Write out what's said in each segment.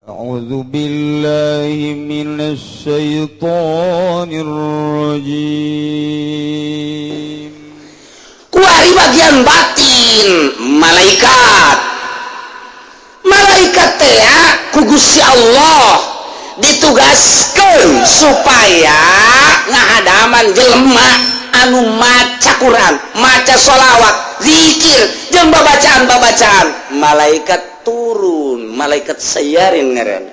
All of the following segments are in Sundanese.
أعوذ بالله من الشيطان الرجيم. Kuari bagian batin malaikat, malaikat teh ku Gusti Allah ditugaskan supaya ngahadaman jelema anu maca Quran, maca sholawat, zikir jeung babacaan-babacaan. Malaikat turun, malaikat sayarin ngaran.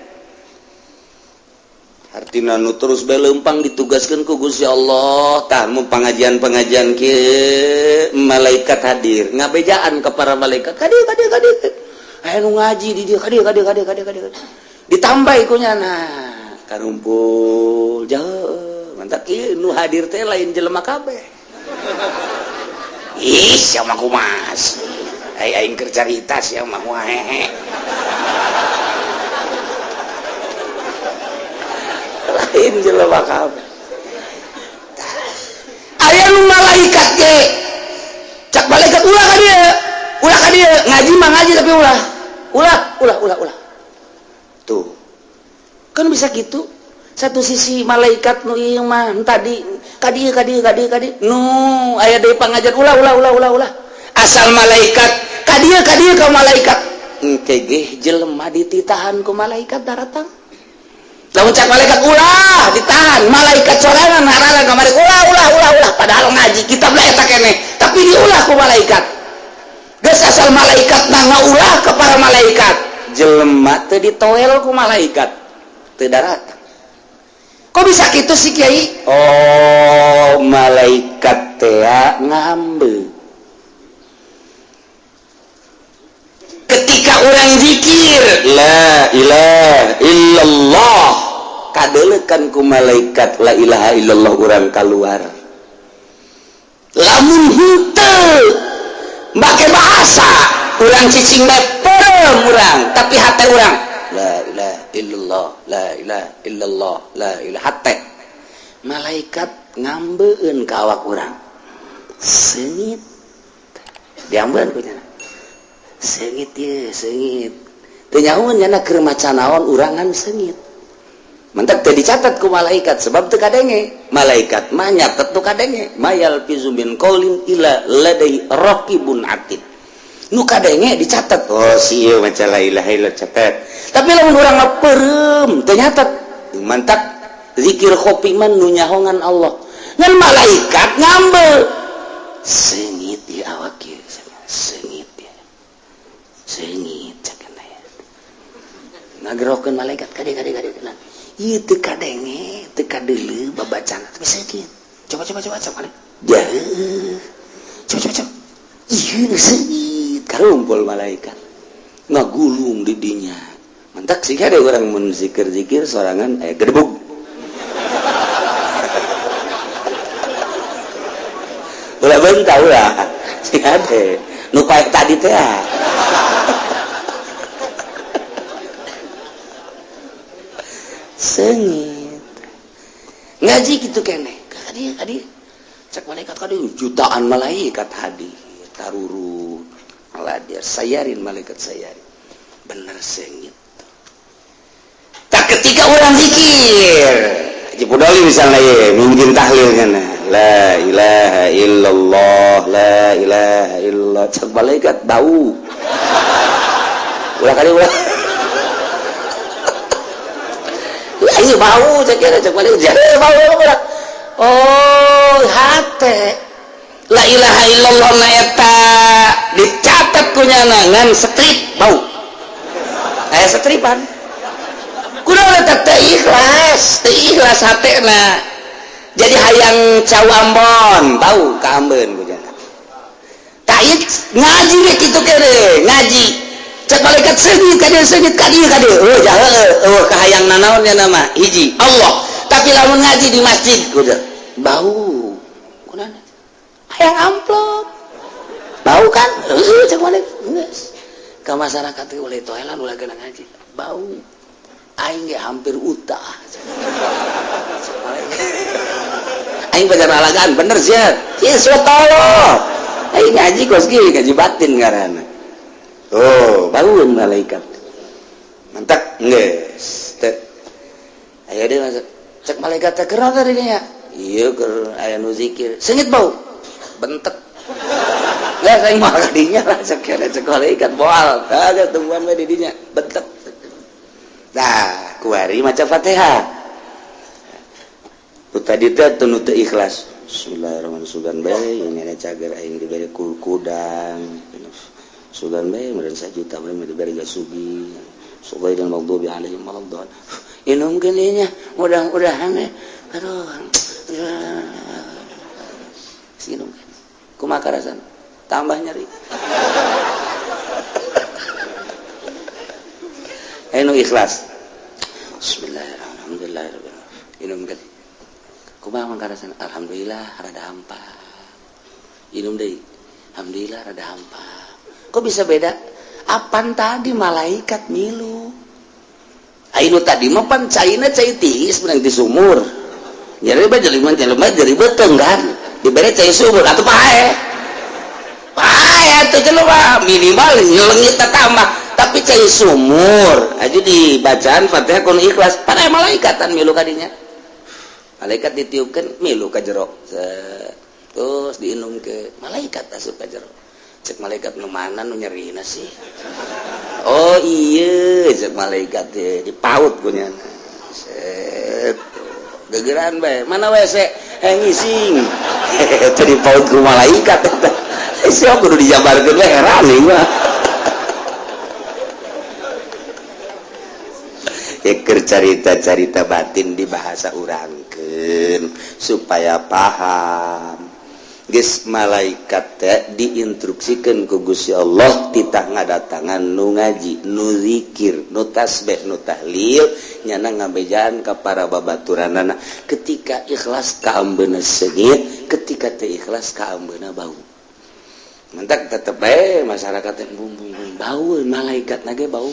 Artina nu terus bae leumpang ditugaskan ku Gusti Allah. Tah, mu pengajian-pengajian kieu malaikat hadir, ngabejaan ke para malaikat, "Kadieu, kadieu, kadieu, aya nu ngaji di dieu, kadieu, kadieu, kadieu, kadieu, kadieu." Ditambah ku nyana karumpul jauh. Mantap, ieu nu hadir teh lain jelema kabeh. Ih, sia mah kumas ai, aing keur carita sia mah wae. Lain jelema kabeh, aya nu malaikat ge. Cak malaikat, "Ulah ka dieu, ulah ka dieu. Ngaji mah ngaji, tapi ulah, ulah, ulah, ulah, ulah." Tuh kan bisa gitu. Satu sisi malaikat nu ieu mah tadi ka dieu, ka dieu, ka dieu, ka dieu, nu aya deui pangajian, "Ulah, ulah, ulah, ulah, ulah." Asal malaikat ka dieu, ka dieu ka malaikat, engke ge jelema dititahan ku malaikat daratang. Lamun cak malaikat ulah, ditahan. Malaikat sorangan ngarana kamari, "Ulah, ulah, ulah, ulah." Padahal ngaji kitab lah eta keneh, tapi diulah ku malaikat. Geus, asal malaikat na ngaulah ke para malaikat, jelema teu ditoel ku malaikat, teu daratang. Kok bisa gitu sih, Kiai? Oh, malaikat teh ngambil ketika orang zikir la ilaha illallah, kadelekan ku malaikat la ilaha illallah orang keluar. Lamun henteu make bahasa urang, cicing bae, perem urang, tapi hati urang la ilaha illallah, la ilaha illallah, la ilaha, hate malaikat ngambeun ka awak urang, seungit diambeun ku nya, seungit ye, seungit. Teu nyahoeun nyana keur maca naon, urangan seungit. Mantap, teu dicatat ku malaikat sebab teu kadenge. Malaikat mah nyatet tu kadenge. Ma yalfizu min qaulin illa ladaihi raqibun atid. Nu kadenge dicatat. Oh, si ieu maca la ilaha illallah, catat. Tapi lamun urang mah peureum, teu nyatet. Mantap, zikir khofi mah nu nyahongan Allah. Ngan malaikat ngambil, seungit di awak ieu, seungit ya, seungit. Cek ngagerokeun malaikat, kade, kade, kade. Ieu teu kadenge, teu kadeuleu babacana, tapi seungit. Coba, coba, coba, coba, jauh, coba, coba, coba, ieu seungit. Karumpul malaikat, ngagulung di dinya. Mantak sih ada orang mun zikir-zikir sorangan gedebug. Ulah bentah, ulah sih ada nu paek tadi teh ah. Seungit ngaji gitu kene, kadi, kadi, cek malaikat kadi. Jutaan malaikat hadir, tarurut hadir sayarin, malaikat sayarin, bener seungit. Tak ketika orang zikir Haji Pudoli misalnya ye, mungkin tahlil kana la ilaha illallah, la ilaha illallah, cek malaikat, bau, ulah kali, ulah. Ayo, bau, cek kira, cek malaikat jadi bau ulah. Oh, hate la ilaha illallah na eta dicatat ku nyana, ngan strip bau, aya setripan. Kunaon eta? Teu ikhlas, teu ikhlas hatena. Jadi hayang cau Ambon, bau ka ambeun ku nyana. Tak ngaji ge kitu kene. Ngaji cek malaikat, seungit ka dieu, seungit ka dieu, ka dieu. Oh, jahe, oh, kahayang nanaon nya nama hiji Allah. Tapi lamun ngaji di masjid kudu bau. Kunaon? Hayang amplop, bau kan? Heuh, cek malaikat geus ka masyarakat teh, ulah toelan, ulah kena ngaji, bau. Aing ge hampir utah. Aing pacar alagan bener sih ieu tolong. Aing ngaji kos kieu, ngaji batin ngaranna. Oh, bangun malaikat. Mantap geus teu aya deui masuk. Cek malaikat teh, "Keur tadi nya?" "Iya, keur aya nu zikir." "Seungit bau." "Bentek." "Nggak, saya mau kadinya lah," cek cek malaikat. "Moal kagak, tungguan we di dinya." "Bentek." Nah, kuari maca Fatihah. Tu tadi teh teu nu teu ikhlas. Bismillahirrahmanirrahim. Sugan bae ini ada cager aing dibere kudang. Sugan bae meureun sajuta bae dibere sugih. Ghairil maghdubi alaihim waladdallin. Inumkeun ieu nya, mudah-mudahan aduh. Sinum. Kumaha karasana? Tambah nyeri. Anu ikhlas. Bismillahirrahmanirrahim. Inumkeun. Kumaha mangkarasana? Alhamdulillah rada hampa. Inum deui. Alhamdulillah rada hampa. Kok bisa beda? Apan tadi malaikat milu. Ayo tadi mah pan caina cai tiis menang di sumur. Jadi mah jelema jelema jadi beuteung kan. Dibere cai sumur atuh pae. Pae atuh jelema minimal nyelengit tambah, tapi cai sumur aja dibacaan Fatihah kun ikhlas pada malaikatan milu kadinya. Malaikat ditiupkan milu ka jero. Terus diinum ke malaikat asup ka jero. Cek malaikat, "Nu mana nu nyerina sih?" "Oh iya," cek malaikat teh, dipaut ku nyana. Set. Gegeran bae. "Mana WC?" "Eh, ngising." Eta dipaut ku malaikat eta. Siapa kudu dijabarkeun we, heran ieu mah. Ya, keur carita-carita batin di bahasa urangkeun supaya paham. Geus malaikat teh diinstruksikan ku Gusti Allah titah ngadatangan nu ngaji, nu zikir, nu tasbih, nu tahlil, nyana ngabejaan ka para babaturanana. Ketika ikhlas kaambeuna seungit, ketika teu ikhlas kaambeuna bau. Mentak tetep bae masyarakat teh bum bum bum bau, malaikat nage bau.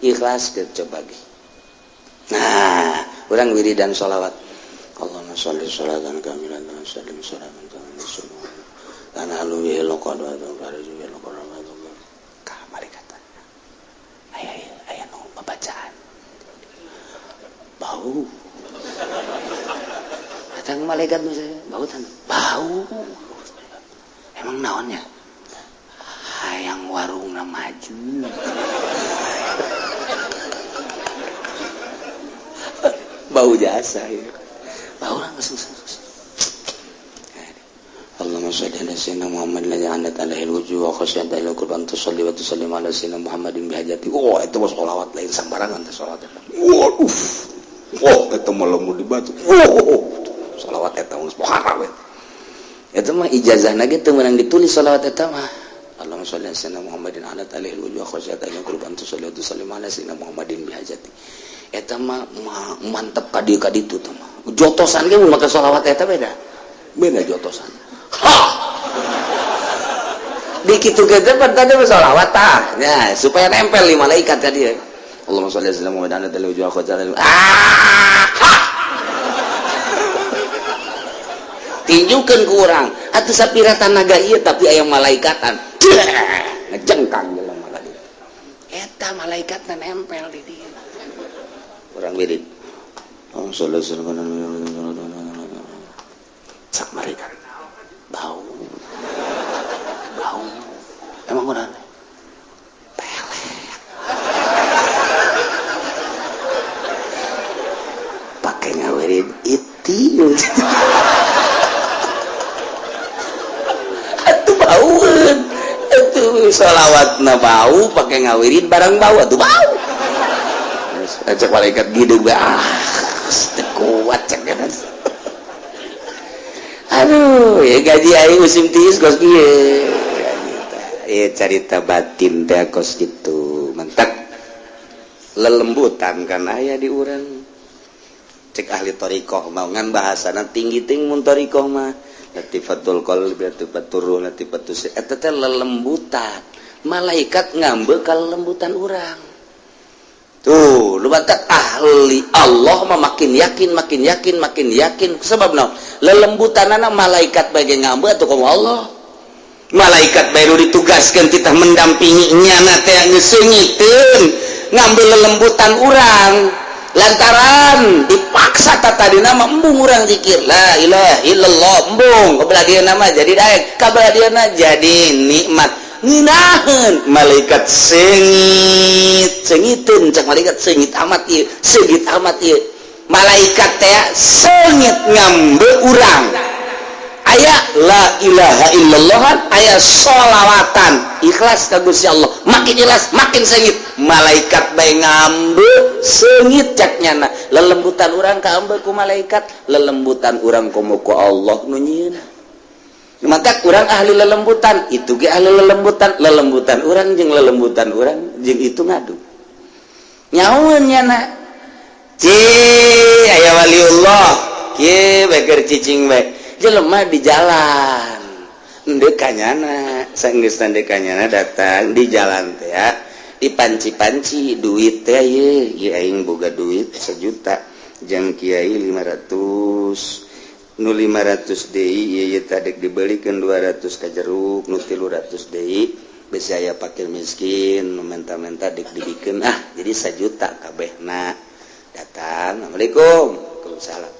Ikhlas ke coba ge. Nah, urang wiridan sholawat. Allahumma sholli sholatan kamilatan sallim salaman karena lu ka malaikat, aya aya nu babacaan bau. Datang malaikat misalnya, "Bau tan, bau emang naonnya?" "Hayang warungna maju." Bau jasa ya, bau langsung. Allahumma sholli ala sayyidina Muhammad alladzi anat alaihi alwujuh wa khasyat alaihi qurban tusalli wa tusallim ala sayyidina Muhammadin bihajati. Oh, itu mah sholawat lain sembarangan teh sholawat. Waduh. Wah, eta mah lamun dibaca. Oh, sholawat eta mah geus we. Eta mah ijazahna ge teu meunang ditulis sholawat eta mah. Allahumma sholli ala sayyidina Muhammadin anat alaihi alwujuh wa khasyat alaihi qurban tusalli wa tusallim ala sayyidina Muhammadin bihajati. Eta mah mantep ka dieu ka ditu teh mah. Jotosan ge mun make sholawat eta beda. Beda jotosan. Ha! Di kitu ge teh tadi sholawat tah. Ya, supaya nempel di malaikat tadi. Allahumma sholli ala sayyidina Muhammadin anat alaihi wujuh wa khasyat. Ah! Ha! Tinjukeun ku urang. Atuh sapira tanaga ieu tapi aya malaikatan. Ngejengkang jelema ka dieu. Eta malaikatna nempel di dieu. Urang wirid. Allahumma sholli ala sayyidina Cak malaikat. Bau. Bau. Emang udah pelet. Pakai ngawirid itu. Atuh baueun. Atuh sholawatna bau pakai ngawirid barang bau atuh bau. Cek malaikat gitu, ah, teu kuat cek kan. Aduh, ya gaji aing musim tiis kos kieu. Ya carita batin teh kos gitu. Mentak lelembutan kan aya di urang. Cek ahli thariqah mau ngan bahasana tinggi ting mun thariqah mah. Latifatul qalbi, latifatur ruh, latifatus eta teh lelembutan. Malaikat ngambil ka lelembutan urang. Tuh, lu batak ahli Allah mah makin yakin, makin yakin, makin yakin. Sebab naon? Lelembutanana malaikat bagai ngambil atau kamu Allah. Malaikat baru ditugaskan kita mendampingi nyana teh geus seungiteun. Ngambil lelembutan urang lantaran dipaksa. Tadi nama embung urang zikir la ilaha illallah, embung kabelah dia nama jadi daek, kabelah dia jadi nikmat. Nginaheun malaikat seungit, seungiteun. Cak malaikat, seungit amat ieu, seungit amat ieu. Malaikat teh seungit ngambil urang aya la ilaha illallah, aya sholawatan, ikhlas ka Gusti Allah. Makin ikhlas makin seungit. Malaikat bae ngambil, seungit. Cak nyana, lelembutan urang kaambe ku malaikat, lelembutan urang komo ku Allah nu nyieunna. Maka kurang ahli lelembutan itu ge ahli lelembutan. Lelembutan urang jeung lelembutan urang jeung itu ngadu nyaun nyana. Ci aya waliullah kieu bae, keur cicing bae jelema di jalan, endek kanyana. Sanggeus endek kanyana, datang di jalan teh ya, dipanci-panci duit teh. Ye ye, aing boga duit 1 juta jang kiai 500, nu 500 deui ieu tadi dibelikan 200 ka jeruk, nu 300 deui besi aya fakir miskin nu menta-menta dik dibikeun. Ah, jadi 1 juta kabehna. Datang, "Assalamualaikum." "Waalaikumsalam."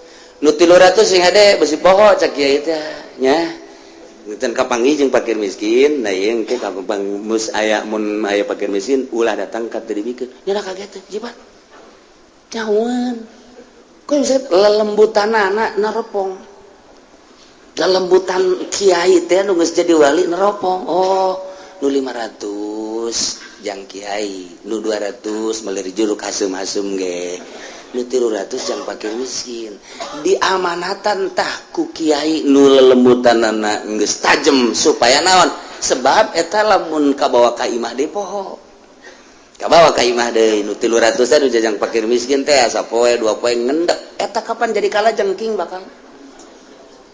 "Nu 300 sing hade, besi poho," cak kiai teh nya. Ngeuteun kapanggih jeung fakir miskin. Nah, ieu engke kapang mus aya, mun aya fakir miskin ulah datang ka teu dibikeun. Nya kaget teh jibat nyahueun. Kok bisa lelembutan anak neropong? Lelembutan kiai teh nu geus jadi wali neropong. Oh, nu 500 jang kiai, nu 200 meuli jeruk hasem-hasem ge, nu 300 jang fakir miskin. Diamanatan tah ku kiai nu lelembutan anak geus tajem. Supaya naon? Sebab eta lamun kabawa ka imah deui poho, kabawa ka imah deui. Nu 300 teh nu jajang fakir miskin teh sapoe dua poe ngendek eta. Kapan jadi kalajengking? Bakal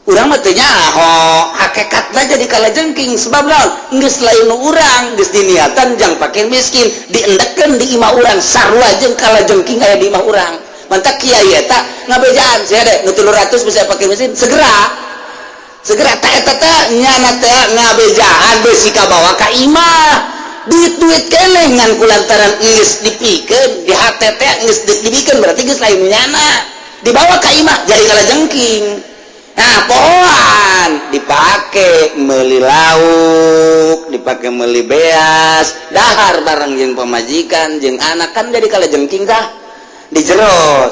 urang mah teu nyaho hakikatna jadi kalajengking. Sebab naon? Geus lain nu urang, geus diniatan jang fakir miskin, diendekkeun di imah urang, sarua jeung kalajengking aya di imah urang. Mantak kiai eta ngabejaan sia deh, nu 300 bisa fakir miskin segera segera. Tak eta teh nyana teh ngabejaan besi kabawa ka imah duit-duit keneh. Ngan kulantaran geus dipikeun di hate teh, geus dibikeun, berarti geus lain nyana, dibawa ka imah jadi kalajengking. Nah, pohoan dipake meuli lauk, dipake meuli beas, dahar bareng jeung pamajikan jeung anak, kan jadi kalajengking tah di jero.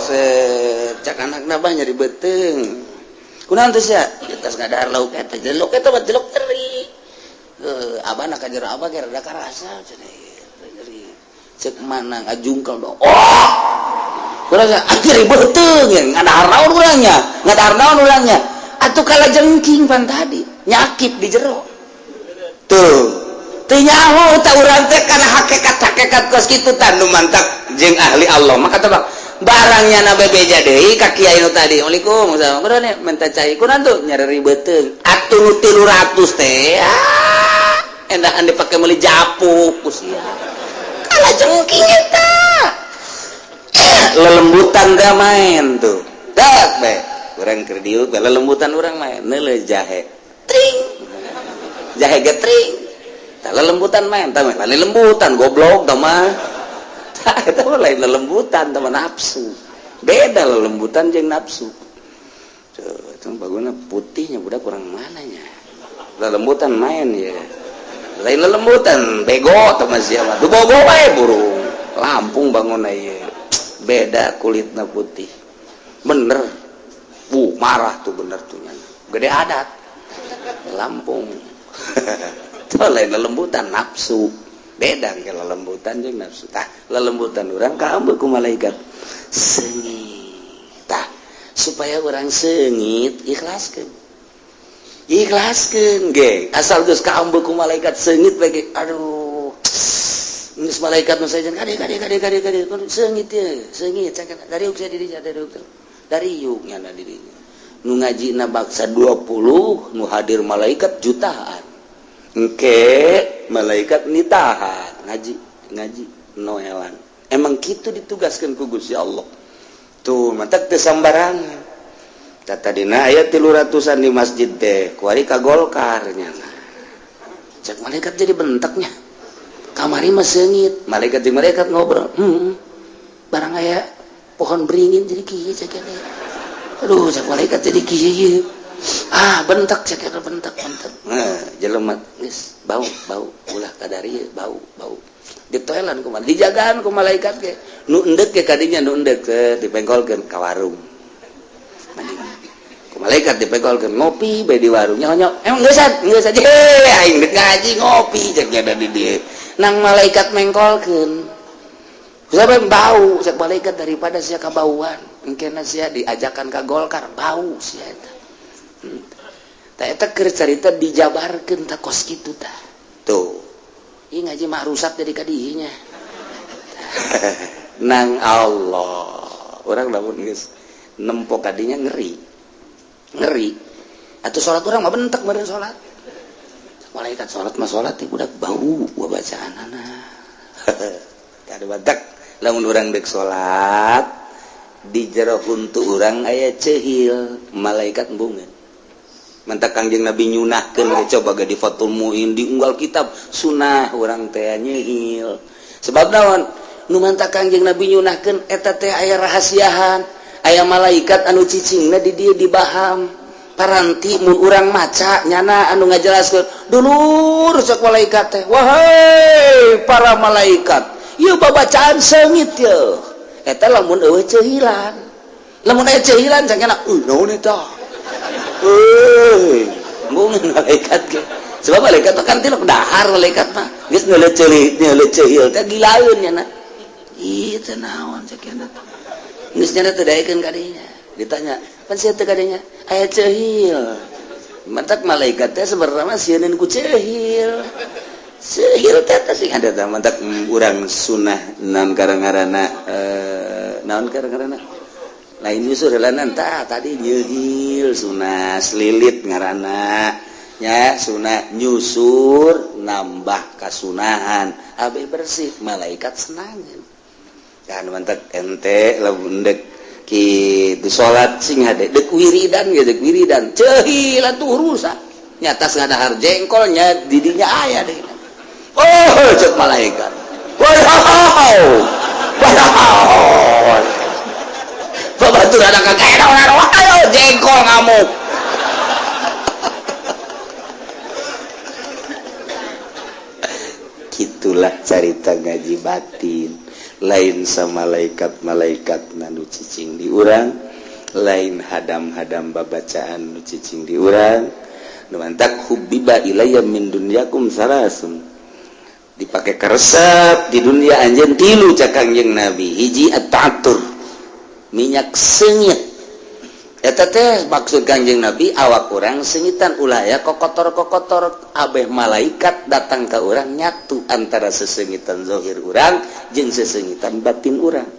Cak anak nabah, nyeri beuteung kunaon teh sia? Tas ngadahar lauk eta, jelok eta mah jelok teri. Abah nak ka jero, abah ge rada karasa cenah nyeri. Cek mana ngajungkal dong. Oh, kurang akhir beuteung ya, ngadahar naon urangnya, ngadahar naon urangnya atuh? Kalajengking pan tadi nyakip di jero tuh. Teu nyaho tah urang teh kana hakikat-hakikat kos kitu. Tah, nu mantak jeung ahli Allah maka tebak barangnya na bebeja deui ka kiai nu tadi. "Assalamualaikum." "Kunaon nih?" "Minta cai." "Kunaon tuh?" "Nyari beuteung." Atuh nu 300 teh ah, endahan dipake meuli japuk ku sia. Kalajengking eta lelembutan gak main tuh. Dak be urang keur diuk, lelembutan urang main, neuleuh jahe tring, jahe ge tring. Tah, lelembutan main tah, lain lembutan, goblok tah mah. Tah, eta mah lain lelembutan, tah mah nafsu. Beda lelembutan jeung nafsu. Tuh, itu baguna putihnya budak kurang mananya. Lelembutan main ya lain lelembutan, bego tah mah. Sia mah du bogo bae burung Lampung bangun ieu beda kulitna putih bener. Marah tuh, bener tuh nyana. Gede adat Lampung tuh lain lelembutan, nafsu. Beda ke lelembutan jeung nafsu. Tah, lelembutan urang kaambe ku malaikat seungit. Tah, supaya urang seungit, ikhlaskeun, ikhlaskeun ge. Asal geus kaambe ku malaikat seungit bae. Aduh, geus malaikat nu sajen kade kade kade kade kade, seungit ye, seungit dari saya dirinya, dari dari yuk nyana dirinya. Nu ngaji na baksa 20, nu hadir malaikat jutaan. Engke malaikat nitahan ngaji ngaji noelan. Emang gitu ditugaskan ku Gusti Allah tuh. Mantak teu sambarangan. Tadina aya 300-an di masjid teh, kuari ka Golkar nya. Cek malaikat jadi bentaknya. Kamari mah seungit, malaikat jeung malaikat ngobrol. Barang aya pohon beringin jadi kieu cek. Aduh, cek malaikat, jadi kieu ieu. Ah, bentak cek, bentak bentak. Nah, jelema geus bau bau, ulah kadari bau bau. Ditoelan ku, dijagaan ku malaikat ge. Nu endek ge kadinya, nu endek dipengkolkeun ka warung. Ku malaikat dipengkolkeun, ngopi bae di warung. Nyonyo, emang geus geus aja aing dek ngaji ngopi cek nya di dieu. Nang malaikat mengkolkeun. Siapa bau cek malaikat, daripada sia kabauan. Engkena sia diajakan ka Golkar bau sia eta. Tah, eta keur carita dijabarkeun tah kos kitu tah. Tuh. Ih, ngaji mah rusak jadi kadinya. Nang Allah. Orang lamun geus nempo kadinya ngeri. Ngeri. Atau salat urang mah bentek meureun salat. Malaikat salat mah salat teh budak bau bacaanana. Kada badak lamun urang dek salat di jero huntu urang aya cehil, malaikat embungeun. Mantak Kangjeng Nabi nyunahkeun ge, coba ge di Fathul Muin, di unggal kitab sunah urang teh nyehil. Sebab naon nu mantak Kangjeng Nabi nyunahkeun eta teh? Aya rahasiahan, aya malaikat anu cicingna di dieu, di baham. Paranti mun urang maca nyana anu ngajelaskeun, "Dulur," cek malaikat teh, "wahai para malaikat, ieu babacaan seungit ye." Eta lamun eueuh cehilan. Lamun aya cehilan cangkena, naon eta euy, embungeun malaikat ge. Sebab malaikat mah kan tilok dahar, malaikat mah geus ngeuleuh ceuli, ngeuleuh cehil teh gilaeun nyana. Ih, teh naon cek nya, geus nyana teu daekeun kadinya. Ditanya, "Pan sia teh kadinya aya cehil?" Mantak malaikat teh sebenarnya mah sieun ku cehil. Cehil teh teh sing ada teh. Mantak urang sunah naon karang-karana, naon karang-karana lain nyusur heulanan tah tadi, nyehil sunah, selilit ngaranna nya, sunah nyusur nambah kasunahan abe bersih, malaikat senangin kan. Mantak ente lamun dek kitu salat sing hade, dek wiridan ge, dek wiridan cehil atuh rusak nyata ngadahar jengkolnya didinya aya deh. Oh, cek malaikat, wow wow, babatur ada kakek, ayo jengkol ngamuk. Gitulah carita ngaji batin. Lain sama malaikat-malaikat nu cicing di urang, lain hadam-hadam babacaan nu cicing di urang. Nu mantak hubbiba ilayya min dunyakum salasun, dipakai keresep di dunia anjeun tilu cak Kangjeng Nabi. Hiji, at-ta'attur, minyak seungit. Eta teh maksud Kangjeng Nabi awak urang seungitan, ulah ya kokotor-kokotor, abeh malaikat datang ke urang nyatu antara seseungitan zahir urang jeung seseungitan batin urang.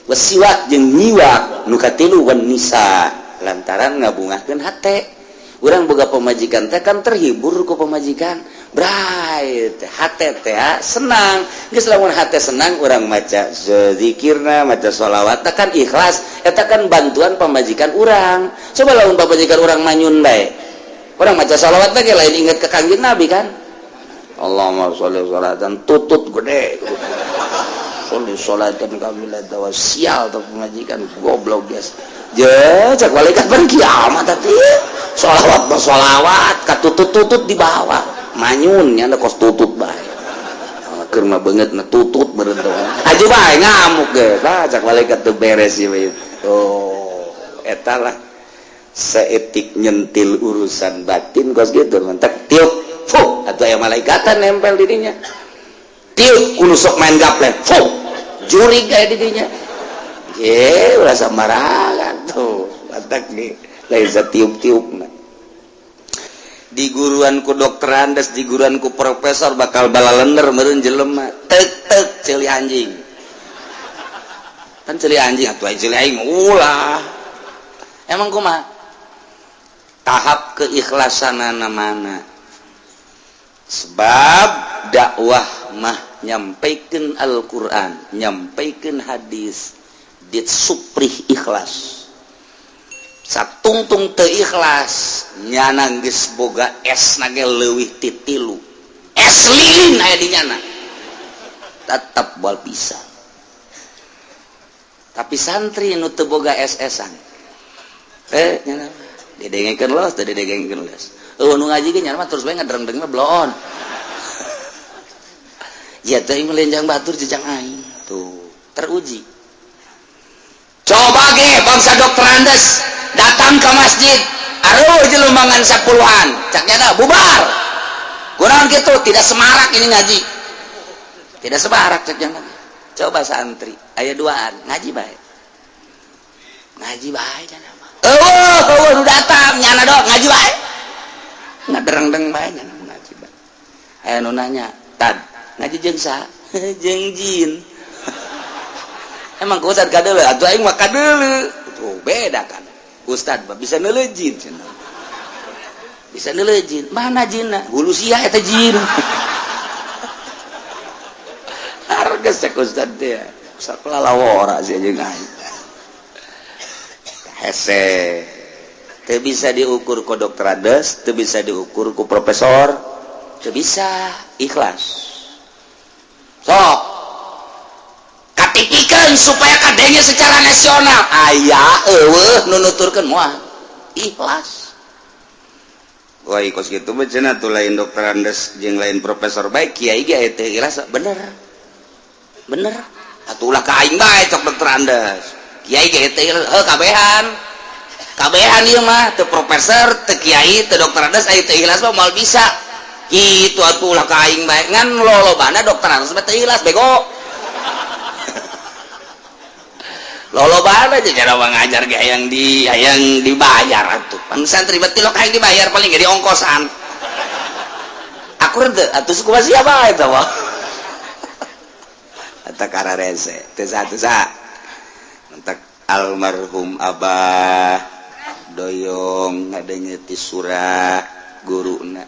Wasiwak, jeung nyiwak. Nu katilu, wan nisa, lantaran ngabungahkeun hate. Urang boga pemajikan teh kan terhibur ku pemajikan, bright hate teh senang. Geus lamun hate senang, urang maca zikirna, maca sholawat kan ikhlas, eta kan bantuan pemajikan urang. Coba lamun pemajikan urang manyun bae, urang maca sholawat teh lain inget ke Kangjeng Nabi kan. Allahumma sholli sholatan tutut gede, sholli sholatan kamilatan wa sial tuh pemajikan goblok guys. Je cek malaikat, ban kiamat tadi sholawat mah sholawat katutut-tutut di bawah manyun nya, kos tutut bae keur mah beungeut na tutut berentong aju bae ngamuk ge. Tah, cek malaikat, teu beres ieu. Oh, eta lah seetik nyentil urusan batin kos gitu. Mantak tiup fuh atau aya malaikatan nempel dirinya. Tiup kudu sok main gaplek, fuh jurig aya di dinya. Ye, ulah sembarangan tuh. Mantak nih lain tiup-tiup di guruan ku dokter Andes, di guruan ku profesor, bakal balalender meureun jelema tek tek ceuli anjing kan, ceuli anjing atuh, ceuli aing ulah. Emang kumaha tahap keikhlasanana mana? Sebab dakwah mah nyampaikan Al-Quran, nyampaikan hadis, disuprih ikhlas. Satungtung teu ikhlas, nyana geus boga es nage leuwih ti tilu es lilin aya di nyana. Tetap moal bisa. Tapi santri nu teu boga SS-an, eh, nya didengekeun los, teu didengekeun los. Eueuh nu ngaji ge nya mah terus bae ngadereng-dereng mah bloon. Ya teh melenjang batur jejang aing. Tuh, teruji. Coba ge bangsa doktorandes datang ke masjid, aruh jelema ngan 10-an, cak nyana bubar. Kurang gitu, tidak semarak ini ngaji. Tidak semarak cak nyana. Coba santri, aya duaan, ngaji bae. Ngaji bae nyana mah. Eueuh, eueuh nu datang nyana dok ngaji bae. Ngadereng-deng bae nyana ngaji bae. Aya nu nanya, "Tad, ngaji jeung saha?" "Jeung jin." Emang ku ustad kadeuleu? Atuh aing mah kadeuleu. Tuh beda kan. Ustad mah bisa neuleu jin cenah. Bisa neuleu jin. Mana jinna? Hulu sia eta jin. Harga cek ustad teh. Sakelalawora sia jeung aing. Hese. Teu bisa diukur ku doktorandes, teu bisa diukur ku profesor, teu bisa ikhlas. Sok katipikeun supaya kadenge secara nasional aya eueuh nu nuturkeun moal ikhlas. Wah, kos kitu mah cenah tuh lain doktorandes jeung lain profesor baik, kiai ge aya teu ikhlas. Bener, bener atuh, ulah ka aing bae cok doktorandes, kiai ge teu ikhlas. Heuh, kabehan kabehan ieu mah, teu profesor, teu kiai, teu doktorandes, aya teu ikhlas mah moal bisa gitu atuh, ulah ka aing bae. Ngan lolobana doktorandes mah teu ikhlas, bego. Lolobana aja cara ngajar ge hayang dibayar atuh. Pan santri berarti lo hayang dibayar, paling ge diongkosan. Akur teu atuh? Suku siapa eta mah? Eta kararese teu satu sa entak almarhum abah doyong ngadenge ti surah guruna,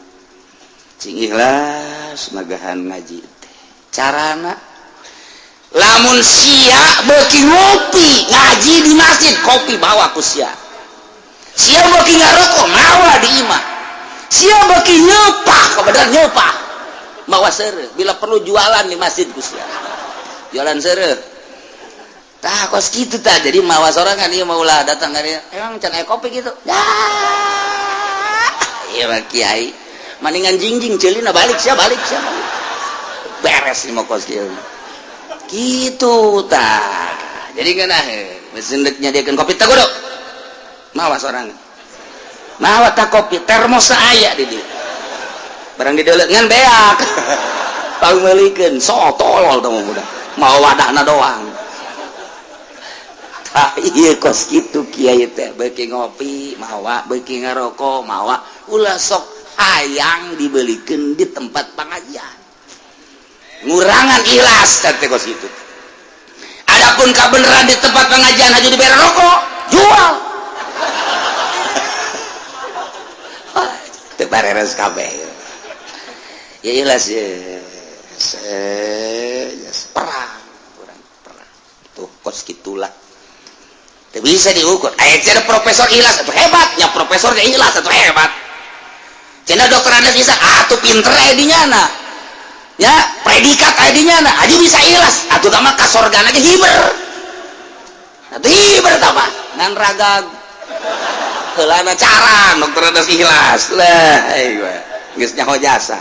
cing ikhlas magahan ngaji teh. Carana lamun sia beuki ngopi ngaji di masjid, kopi bawa ku sia. Sia beuki ngarokok, mawa di imah. Sia beuki nyepah, kebenaran nyepah, mawa seureuh. Bila perlu jualan di masjid ku sia, jualan seureuh. Tah, kos kitu tah. Jadi mawa sorangan ieu mah, ulah datang ka dieu emang can aya kopi gitu ya. Ieu mah kiai maningan jingjing ceulina, balik sia, balik sia, balik. Beres nih mah kos kieu gitu tah. Jadi ngeunah mesin deuk nyadiakeun kopi teh kudu mawa sorangan, mawa tah kopi termos aya di dieu barang dideuleu ngan beak pangmeulikeun. So tolol teh budak, mawa wadahna doang. Tah, ieu kos kitu kiai teh, beuki ngopi mawa, beuki ngarokok mawa, ulah sok hayang dibelikeun di tempat pengajian, ngurangan ikhlas teh kos kitu. Adapun kabeneran di tempat pengajian aja dibere rokok, jual teu bareres kabeh ya. Ikhlas ya, perang kurang perang tuh kos gitulah. Teu bisa diukur. Aya cenah profesor ikhlas atau hebatnya, profesor ikhlas atau hebat cenah, doktorandes bisa atuh, pinter aya di nyana ya, predikat aya di nyana aja bisa ikhlas atuh mah ka sorgana ge hiber atuh, hiber tah mah ngan ragag heulana cara doktorandes ikhlas lah. Ayo geus nyaho jasa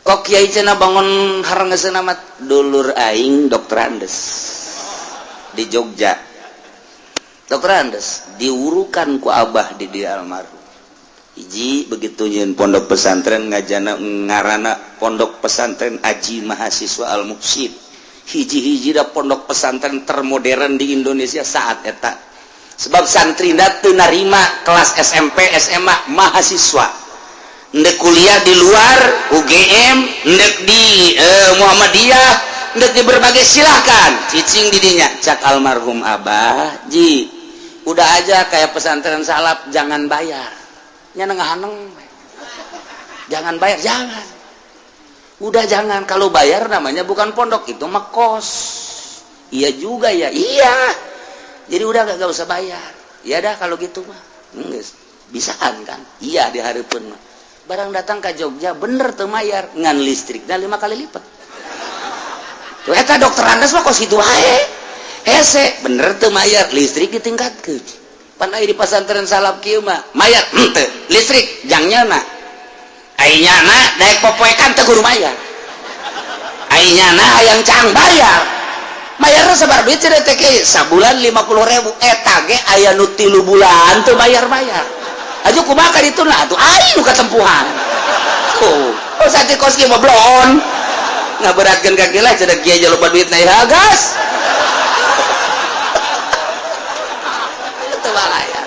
kok kiai cenah bangun harenggeusna amat. Dulur aing doktorandes di Jogja, doktorandes diurukan ku abah di dia almarhum. Hiji begitu nyeun pondok pesantren, ngajana ngarana Pondok Pesantren Aji Mahasiswa Al Muhsin, hiji-hiji da pondok pesantren termodern di Indonesia saat eta, sebab santri teu narima kelas SMP, SMA, mahasiswa ndek kuliah di luar UGM, ndek di Muhammadiyah, ndek di berbagai, silahkan cicing di dinya. Cak almarhum abah, "Ji, udah aja kayak pesantren salaf, jangan bayar." Nya ngahaneng, jangan bayar, jangan, udah jangan. Kalau bayar namanya bukan pondok, itu mah kos. Iya juga ya, iya. Jadi udah gak usah bayar. Ya dah kalau gitu mah. Geus bisaan kan? Iya, di hari pun mah. Barang datang ke Jogja bener teu mayar, ngan listrikna 5 kali lipat. Tuh eta dokter Andes mah kos kitu wae. Hese bener teu mayar, listrik ditingkatkeun. Pan aya di pasantren salaf kieu mah, mayar henteu, listrik jangnya na. Ai nyana daek popoekan teu kudu mayar. Ai nyana hayang cang bayar. Bayarna sabar duit cenah teh kieu, sabulan 50.000, eta ge aya nu 3 bulan teu bayar-bayar. Aju kumaha ka ditu nah atuh aing nu katempuhan. Tuh, oh santri kos kieu mah blon. Ngaberatkeun ka kieu lah cenah kieu loba duit na ieu gas. Teu balaya.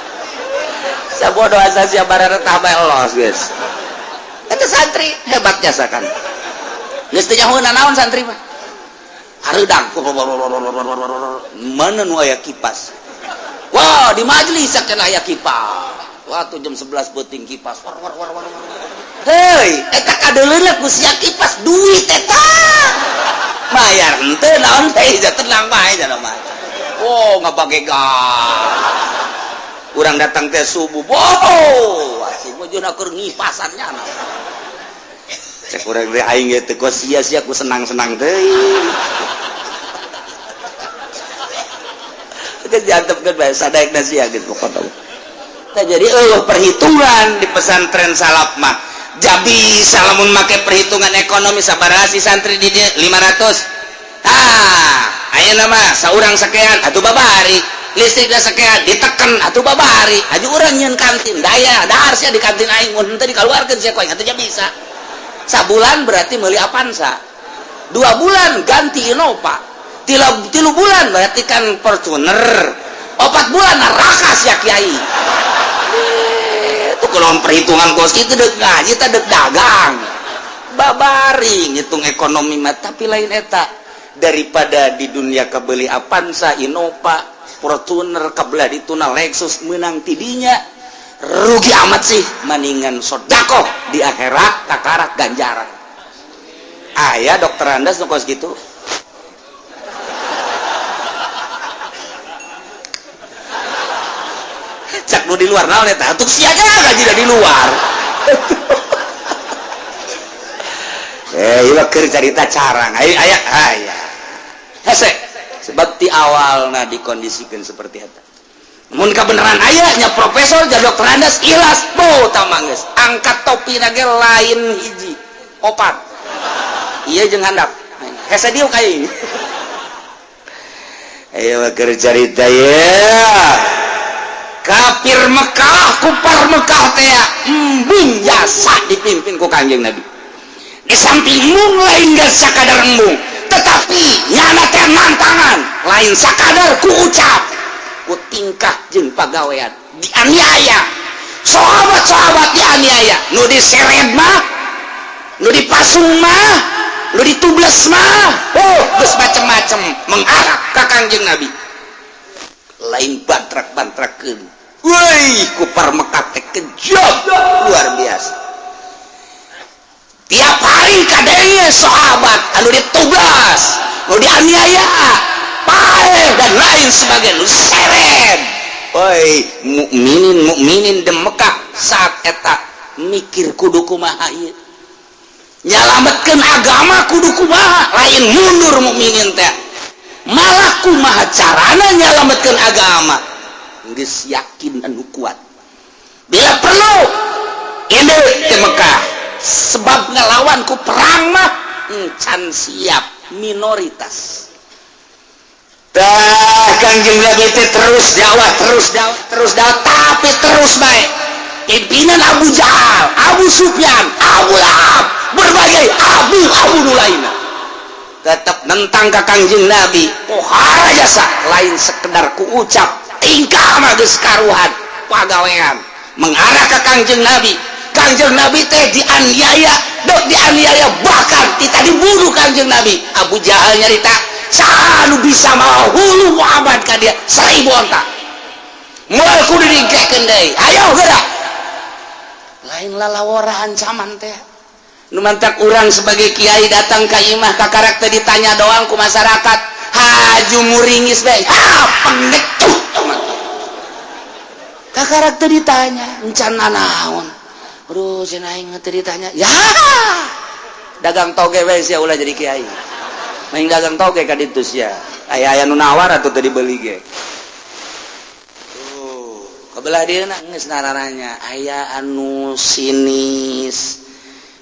Sabodo asa sia bareretah bae los geus. Eta santri hebat jasa kan. Geus teu nyaho naon santri mah. Hareudang mana nu aya kipas. Wah, di majelis cenah aya kipas. Waktu jam 11 peuting kipas. War war war war. Hei, eta kadeuleuna ku sia kipas duit eta. Bayar henteu naon teh tenang bae cenah mah. Oh, ngabagegan. Urang datang teh subuh. Wow, asing mah keur ngipasan nya. Cek urang teh aing ge teu sia-sia ku senang-senang teuing. Geus diantepkeun bae sadaekna sia geus pokona. Tah jadi eueuh perhitungan di pesantren salaf mah. Jabi lamun make perhitungan ekonomi sabaraha si santri di dieu 500. Ah, ayeuna mah saurang sakean atuh babari. Listrikna sakean diteken atuh babari. Aju urang nyieun kantin daya dahar sia di kantin aing mun henteu dikaluarkeun sia ku aing atuh bisa. Sabulan berarti meuli Avanza, 2 bulan ganti Innova, 3 bulan berarti kan Fortuner, 4 bulan neraka sia kiai. Itu kalau perhitungan kos itu dek ngaji teh dek dagang babari ngitung ekonomi mah. Tapi lain eta, daripada di dunia kebeli Avanza, Innova, Fortuner, kebelah dituna Lexus menang tidinya rugi amat sih, maningan sodakoh di akhirat kakarak ganjaran. Aya dokter Andas nu kos gitu. Cak nu di luar naon eta atuh sia gaji di luar. Ieu keur carita carang. Aya aya aya. Hese sebab ti awalna dikondisikan seperti eta. Mun kabeneran aya nya profesor jadi dokter Andas ikhlas bo tamanggeus angkat topi nage lain hiji opat. Ieu jeung handap. Hese dieu ka ieu. Ayo keur carita ye. Kafir Mekah, kupar Mekah teh embung jasa dipimpin ku Kanjeng Nabi. Di samping embung lain geus sakadar embung, tetapi nyana teh nantangan, lain sakadar ku ucap, ku tingkah jeung pagawean dianiaya. Sahabat-sahabat dianiaya, nu diseret mah, nu dipasung mah, nu ditubles mah, oh geus macem-macem mengarah ka Kanjeng Nabi. Lain bantrak-bantrakeun. Woi, kupar Mekah teh kejam luar biasa. Tiap hari kadenge sahabat anu ditublas, nu dianiaya, paeh dan lain sebagainya, nu seret. Woi, mukminin mukminin di Mekah saat eta mikir kudu kumaha ieu. Nyalametkeun agama kudu kumaha, lain mundur mukminin teh. Malah kumaha carana nyalametkeun agama. Geus yakin anu kuat. Bila perlu ini ke Mekah sebab ngelawan ku perang mah can siap minoritas. Tah Kangjeng Nabi teh terus dakwah, terus dakwah, terus dakwah, tapi terus baik. Pimpinan Abu Jahal, Abu Sufyan, Abu Lahab, berbagai abu-abu nu lainna tetap nentang ka Kangjeng Nabi. Pohara jasa lain sekedar ku ucap, tingkah mah geus karuhan pagawean mengarah ke Kangjeng Nabi. Kangjeng Nabi teh dianiaya, dok dianiaya bahkan kita dibunuh Kangjeng Nabi. Abu Jahal nyarita sanu bisa mawa hulu Muhammad ka dia 1000 onta. Moal kudu dingkekeun deui. Ayo gerak. Lain lalawora ancaman teh. Nu mantak urang sebagai kiai datang ka imah ka karakter ditanya doang ku masyarakat. Haju muringis bae. Ah pengecuh. Ka karakter ditanya encan naon. Aduh, cenah, aing teu ditanya ya, dagang toge we sia, ulah jadi kiai. Main dagang toge ka ditu sia, aya aya nu nawar atuh teu dibeli ge. Tuh, kebelah dia geus narananya aya anu sinis,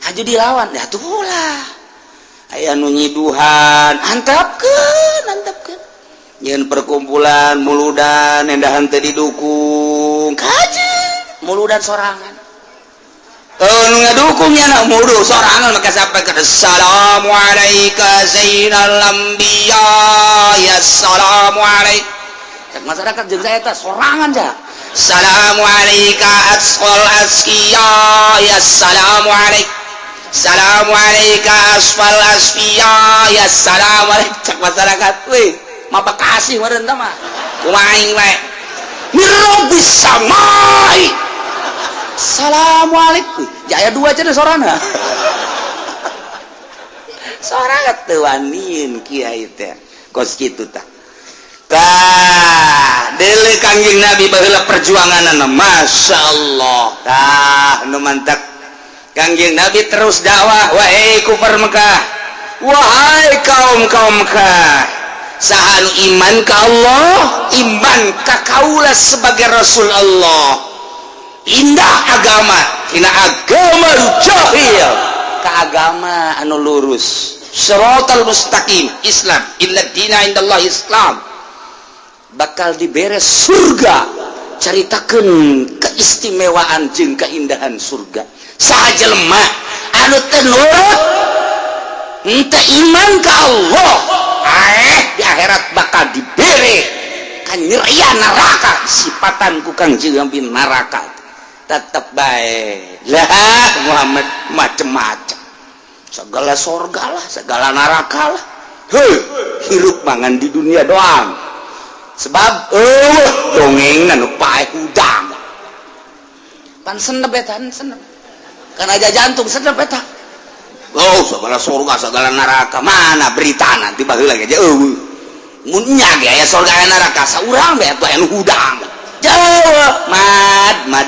haju dilawan ya tuh lah. Aya anu nyiduhan, antapkeun, antapkeun. Nyeun perkumpulan muludan, endahan teu didukung, kaji muludan sorangan. Oh, nu ngadukungnya nak mudu sorangan, maka sampai ke "Assalamualaikum zainal anbiya ya assalamualaikum." Cek masyarakat jeung saya eta sorangan ja. "Assalamualaikum asqal asqiya ya assalamualaikum, assalamualaikum asfal asfiya ya assalamualaikum." Cek masyarakat, wih, mah bekasih meureun tah mah kumaha aing wae mirobis samai. Assalamualaikum jaya dua cenah sorana sorangan teu waniin kiai teh kos kitu tah. Tah, deuleu Kangjeng Nabi baheula perjuanganna, Masya Allah. Tah, nu mantak Kangjeng Nabi terus dakwah, "Wahai kufar Mekah, wahai kaum-kaum Mekah, saha nu iman ka Allah, iman ka kaula sebagai Rasul Allah, indah agama tina agama jahil ke agama anu lurus, siratal mustaqim, Islam, inna dina indallah Islam, bakal dibere surga." Caritakeun keistimewaan jeung keindahan surga. Saha jelema anu teu nurut, henteu iman ka Allah, di akhirat bakal dibere kanyerian neraka, sifatan ku Kangjeng Nabi neraka. Tetep baik lah Muhammad macem-macem, segala sorga lah, segala neraka lah. Hei, hirup mangan di dunia doang, sebab dongeng nu paeh hudang pan senep eta, senep kan aja jantung senep eta. Oh, segala surga, segala neraka, mana berita nanti baheula ge eueuh. Mun nya ge aya surga, aya neraka, saurang bae atuh anu hudang jauh. Mad mad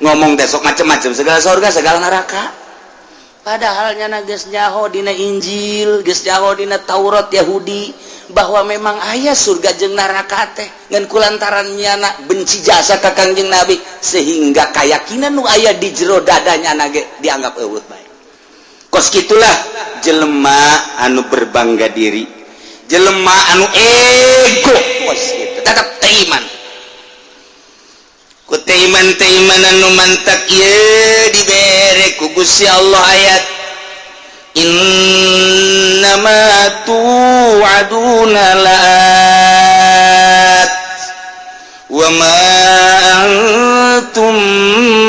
ngomong besok macem-macem, segala surga, segala neraka, padahal nyana geus nyaho dina Injil, geus nyaho dina Taurat Yahudi bahwa memang aya surga jeung neraka teh. Ngan kulantaran nyana benci jasa ka Kangjeng Nabi, sehingga keyakinan nu aya di jero dadanya ge dianggap eueuh bae. Kos gitulah jelema anu berbangga diri, jelema anu ego kos gitu, tetap teiman ku teiman. Teiman anu mantak ieu dibere ku Gusti Allah ayat "Innama tu'aduna la'at wa ma antum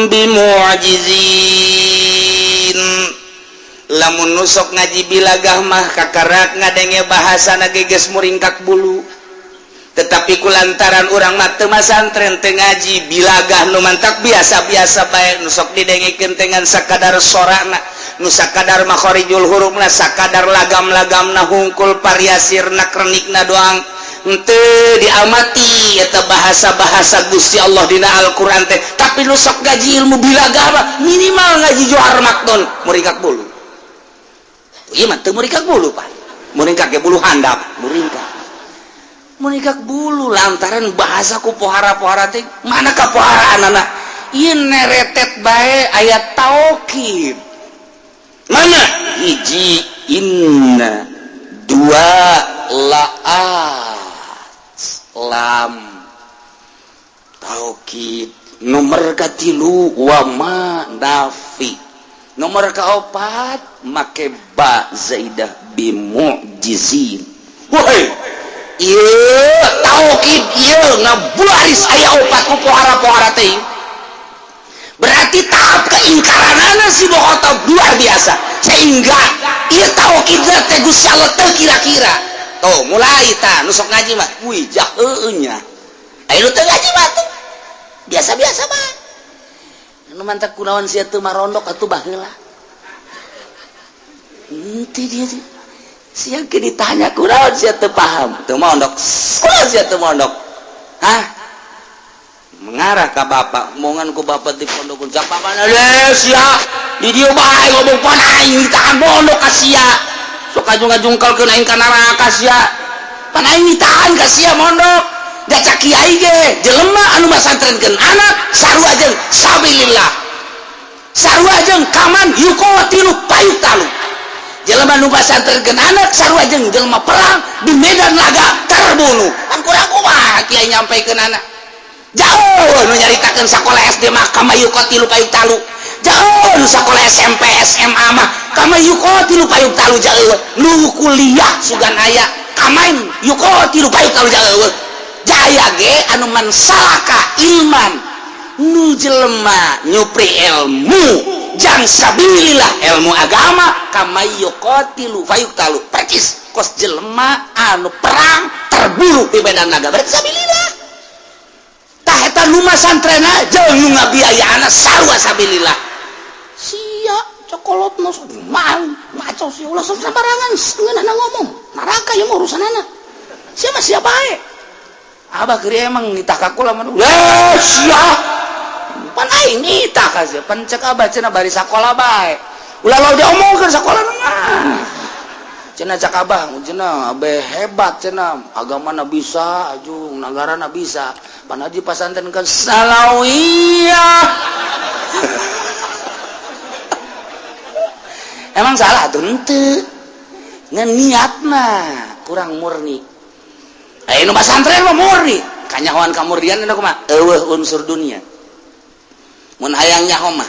bimu'jizin." Lamun nusok ngaji bilagah mah kakarak ngadenge bahasa ge geus muringkak bulu, tetapi kulantaran urang mah teu masantren, teu ngaji bilagah, nu mantak biasa-biasa bae. Nu sok didengekeun dengan sakadar sorana, nu sakadar makhorijul hurufna, sakadar lagam-lagamna hungkul, variasirna, kronikna doang. Henteu diamati eta bahasa-bahasa Gusti Allah dina Al-Qur'an teh. Tapi nu sok ngaji ilmu bilagah mah, minimal ngaji Johar Maknun, muringkak bulu. Ieu mah teu muringkak bulu, Pak, muringkak ge bulu handap, muringkak, muringkak bulu lantaran bahasa ku pohara-pohara teh. Mana kapoharaan anak ieu neretet bae ayat taukid. Mana hiji inna, dua laat, lam taukid, nomor katilu wama nafi, nomor kaopat make ba zaidah, bimu'jizin. Woi, ieu taukid ieu ngabaris aya opat ku pohara-pohara teh, berarti tahap keingkaranana si Khattab luar biasa, sehingga ieu taukid teh Gusti Allah teu kira-kira. Tuh, mulai ta nu sok ngaji mah, wih, jaheueuh nya. Aya nu teu ngaji mah tuh biasa-biasa mah. Nu mantak kunaon sia teu marondok atuh baheula. Henteu dia teh. Sia ke ditanya kunaon sia teu paham, teu mondok. Kunaon sia teu mondok? Hah? Ngarah ka bapak, omongan ku bapak di pondok cak bapak sia di dieu bae ngomong, pan aing ditahan pondok ka sia, sok ngajungkal-ngajungkalkeun aing ka neraka sia, pan aing ditahan ka sia mondok. Da cak kiai ge, jelema anu masantrenkeun anak sarua jeung sabilillah, sarua jeung kaman yuqatilu fayuqtalu. Jelema nu masantrenkeun anak sarua jeung jelema perang di medan laga, terbunuh. Kan kurang kumaha kiai nyampaikeun anak? Jauh nu nyaritakeun sakola SD mah kama yuqatilu fayuqtalu, jauh nu sakola SMP SMA mah kama yuqatilu fayuqtalu, jauh nu kuliah sugan aya kamain yuqatilu fayuqtalu, jauh jaya ge anu man salaka ilman, nu jelema nyupri ilmu jang sabilillah, ilmu agama, kama yuqatilu fayuqtalu, percis kos jelema anu perang terbunuh di medan laga, berarti sabilillah. Tah, eta nu masantrena jeung nu ngabiayaana sarua sabilillah. Sia cokolot nu mau ngaco sia, ulah sok sembarangan ngeunahna ngomong neraka ieu mah urusanana sia mah, sia bae. Abah keur emang nitah ka kula mah, eh sia pan aing nitah ka sia, pan cek abah cenah bari sakola bae, ulah lo diomongkeun sakola mah. Cenah cak abah cenah abe hebat cenah, agamana bisa ajung nagarana bisa, pan haji pasantren kan salawiyah. Emang salah tuh? Henteu, ngan niat mah kurang murni. Eh, nu pasantren mah murni. Kanyahoan kamurnian eta kumaha? Eueuh unsur dunia. Mun hayang nyaho mah,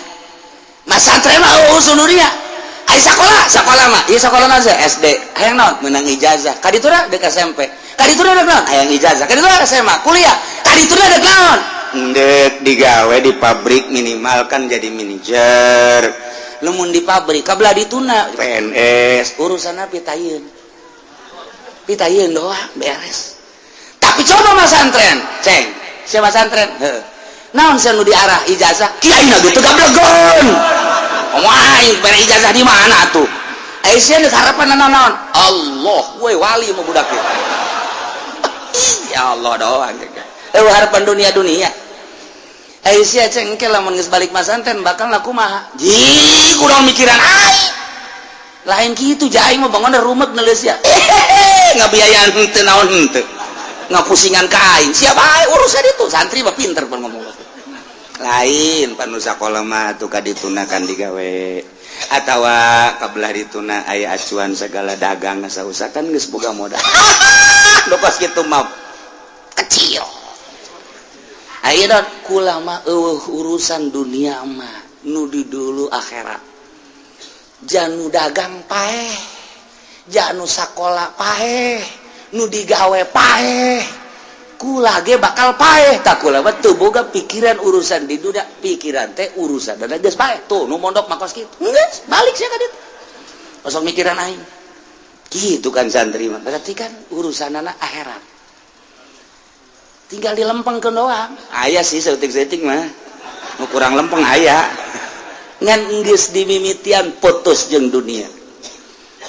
masantren mah eueuh unsur dunia. Ai sakola, sakola mah ieu sakola naon? SD hayang naon? Menang ijazah. Ka ditu dek SMP, ka ditu dek naon? Hayang ijazah. Ka ditu SMA, kuliah, ka ditu dek naon? Ndek digawe di pabrik, minimal kan jadi manajer. Lamun di pabrik kabelah dituna PNS. Urusan pitayeun, pitayeun doang beres. Tapi coba masantren, ceng siapa masantren? Heuh, naon sia nu diarah? Ijazah. Kiai na gitu gablegon. Ngomong aing bere ijazah di mana tuh? Eh, sia deuk harapan naon? Allah we wali mah budak ieu. Ya Allah doang. Eh, harapan dunia dunia. Eh, sia ceng, engke lamun geus balik masantren bakal laku kumaha? Ji kurang mikiran aing lain kitu, ja aing mah bangun rumet neuleus ya. Ngabiayaan henteu naon henteu, ngapusingan ka aing. Siapa aing urusan itu? Santri mah pinter pan ngomong. Lain pan nu sakola mah tuh ka dituna kan digawe atawa kabelah dituna aya acuan segala, dagang sausa kan geus boga modal. Nu kos kitu mah kecil. Ayo don, kula mah eueuh urusan dunia mah, nu di dulu akhirat. Janu dagang paeh, janu sakola paeh, nu digawe paeh, kula ge bakal paeh. Tak kula mah teu boga pikiran urusan di dunia, pikiran teh urusan dan geus paeh. Tuh nu mondok mah kos kitu, geus balik sia ka ditu, kosong mikiran aing gitu kan. Santri mah berarti kan urusanana akhirat, tinggal dilempengkeun doang. Aya sih saeutik-saeutik mah nu kurang lempeng aya. Ngan geus dimimitian putus jeung dunia.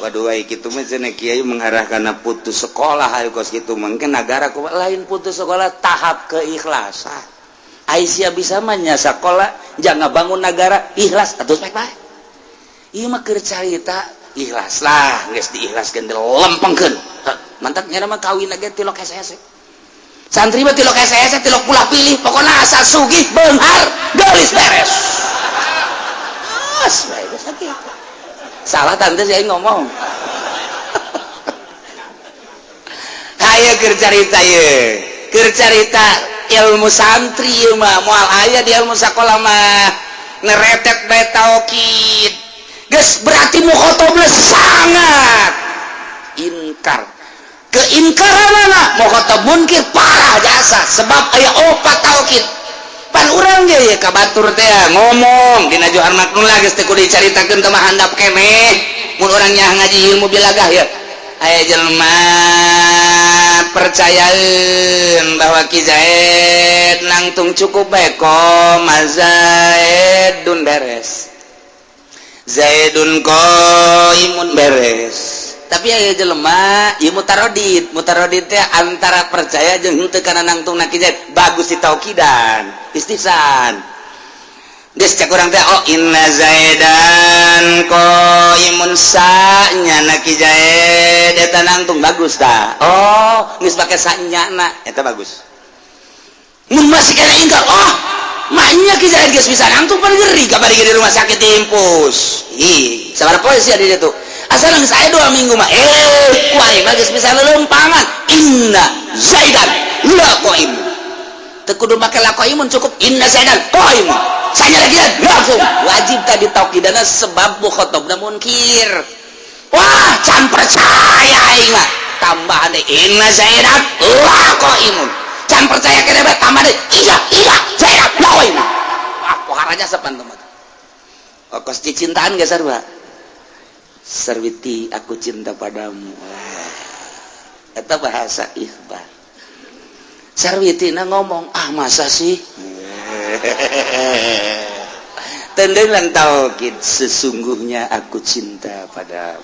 Waduh, ai kitu mah cenah kiai mengarah kana putus sekolah. Ayo kos kitu mungkin negara kumaha? Lain putus sekolah, tahap keikhlasan. Aisyah bisa mah nya sekolah jangan bangun negara ikhlas atuh baik baik. Ieu mah keur carita ikhlas lah, geus diikhlaskeun, dilempengkeun. Mantap nya mah kawin ge tilok hese-hese. Santri mah tilok hese-hese, tilok pulah pilih, pokoknya asal sugih, beunghar, geulis, beres. As bae geus sakitu. Salah tante saya ngomong? Hayo keur carita ye, keur carita ilmu santri ieu mah moal aya di ilmu sakola mah, neretet bae taukid. Geus berarti mukhotobna sangat inkar, keingkaranana mukhotob munkir parah jasa, sebab aya opat taukid. Pan urang ge ye ka batur teh ngomong dina Johar Maknun lah, geus teu kudu dicaritakeun teh mah, handap keneh mun urang nya ngaji ilmu bilagah ya. Aya jelema percayaeun bahwa Ki Zaid nangtung cukup bae qoma Zaidun, beres. Zaidun qaimun, beres. Tapi aya jelema ieu mutarodid. Mutarodid teh antara percaya jeung henteu kana nangtungna Ki Zaid. Bagus ditaukidan, istihsan. Geus cek urang teh, oh, inna Zaidan qaimun, sanya na Ki Zaid eta nangtung, bagus tah. Oh, geus pake sanya na eta bagus. Mun masih kena ingkar, oh, maknya Ki Zaid geus bisa nangtung, pan ngeri kabari di rumah sakit diimpus. Ih, sabaraha poe sih di ditu? Asal geus aya 2 minggu mah, eh, ku aing mah geus bisa lelempangan. Inna Zaidan la qaim. Teu kudu make la qaimun, cukup inna Zaidan qaim. Sanya lagi langsung wajib tadi taukidana sebab mukhatabna munkir. Wah, can percaya aing mah. Tambahan deh, inna Zaidan la qaimun. Can percaya kene bae, tambah deh, iya Zaidan la qaimun. Wah, poharanya sepan teman. Oh, kos cintaan gak sarua? Sarwiti, aku cinta padamu. Eta bahasa ikhbar. Sarwiti na ngomong, ah, masa sih? Tendengan taukid, sesungguhnya aku cinta pada,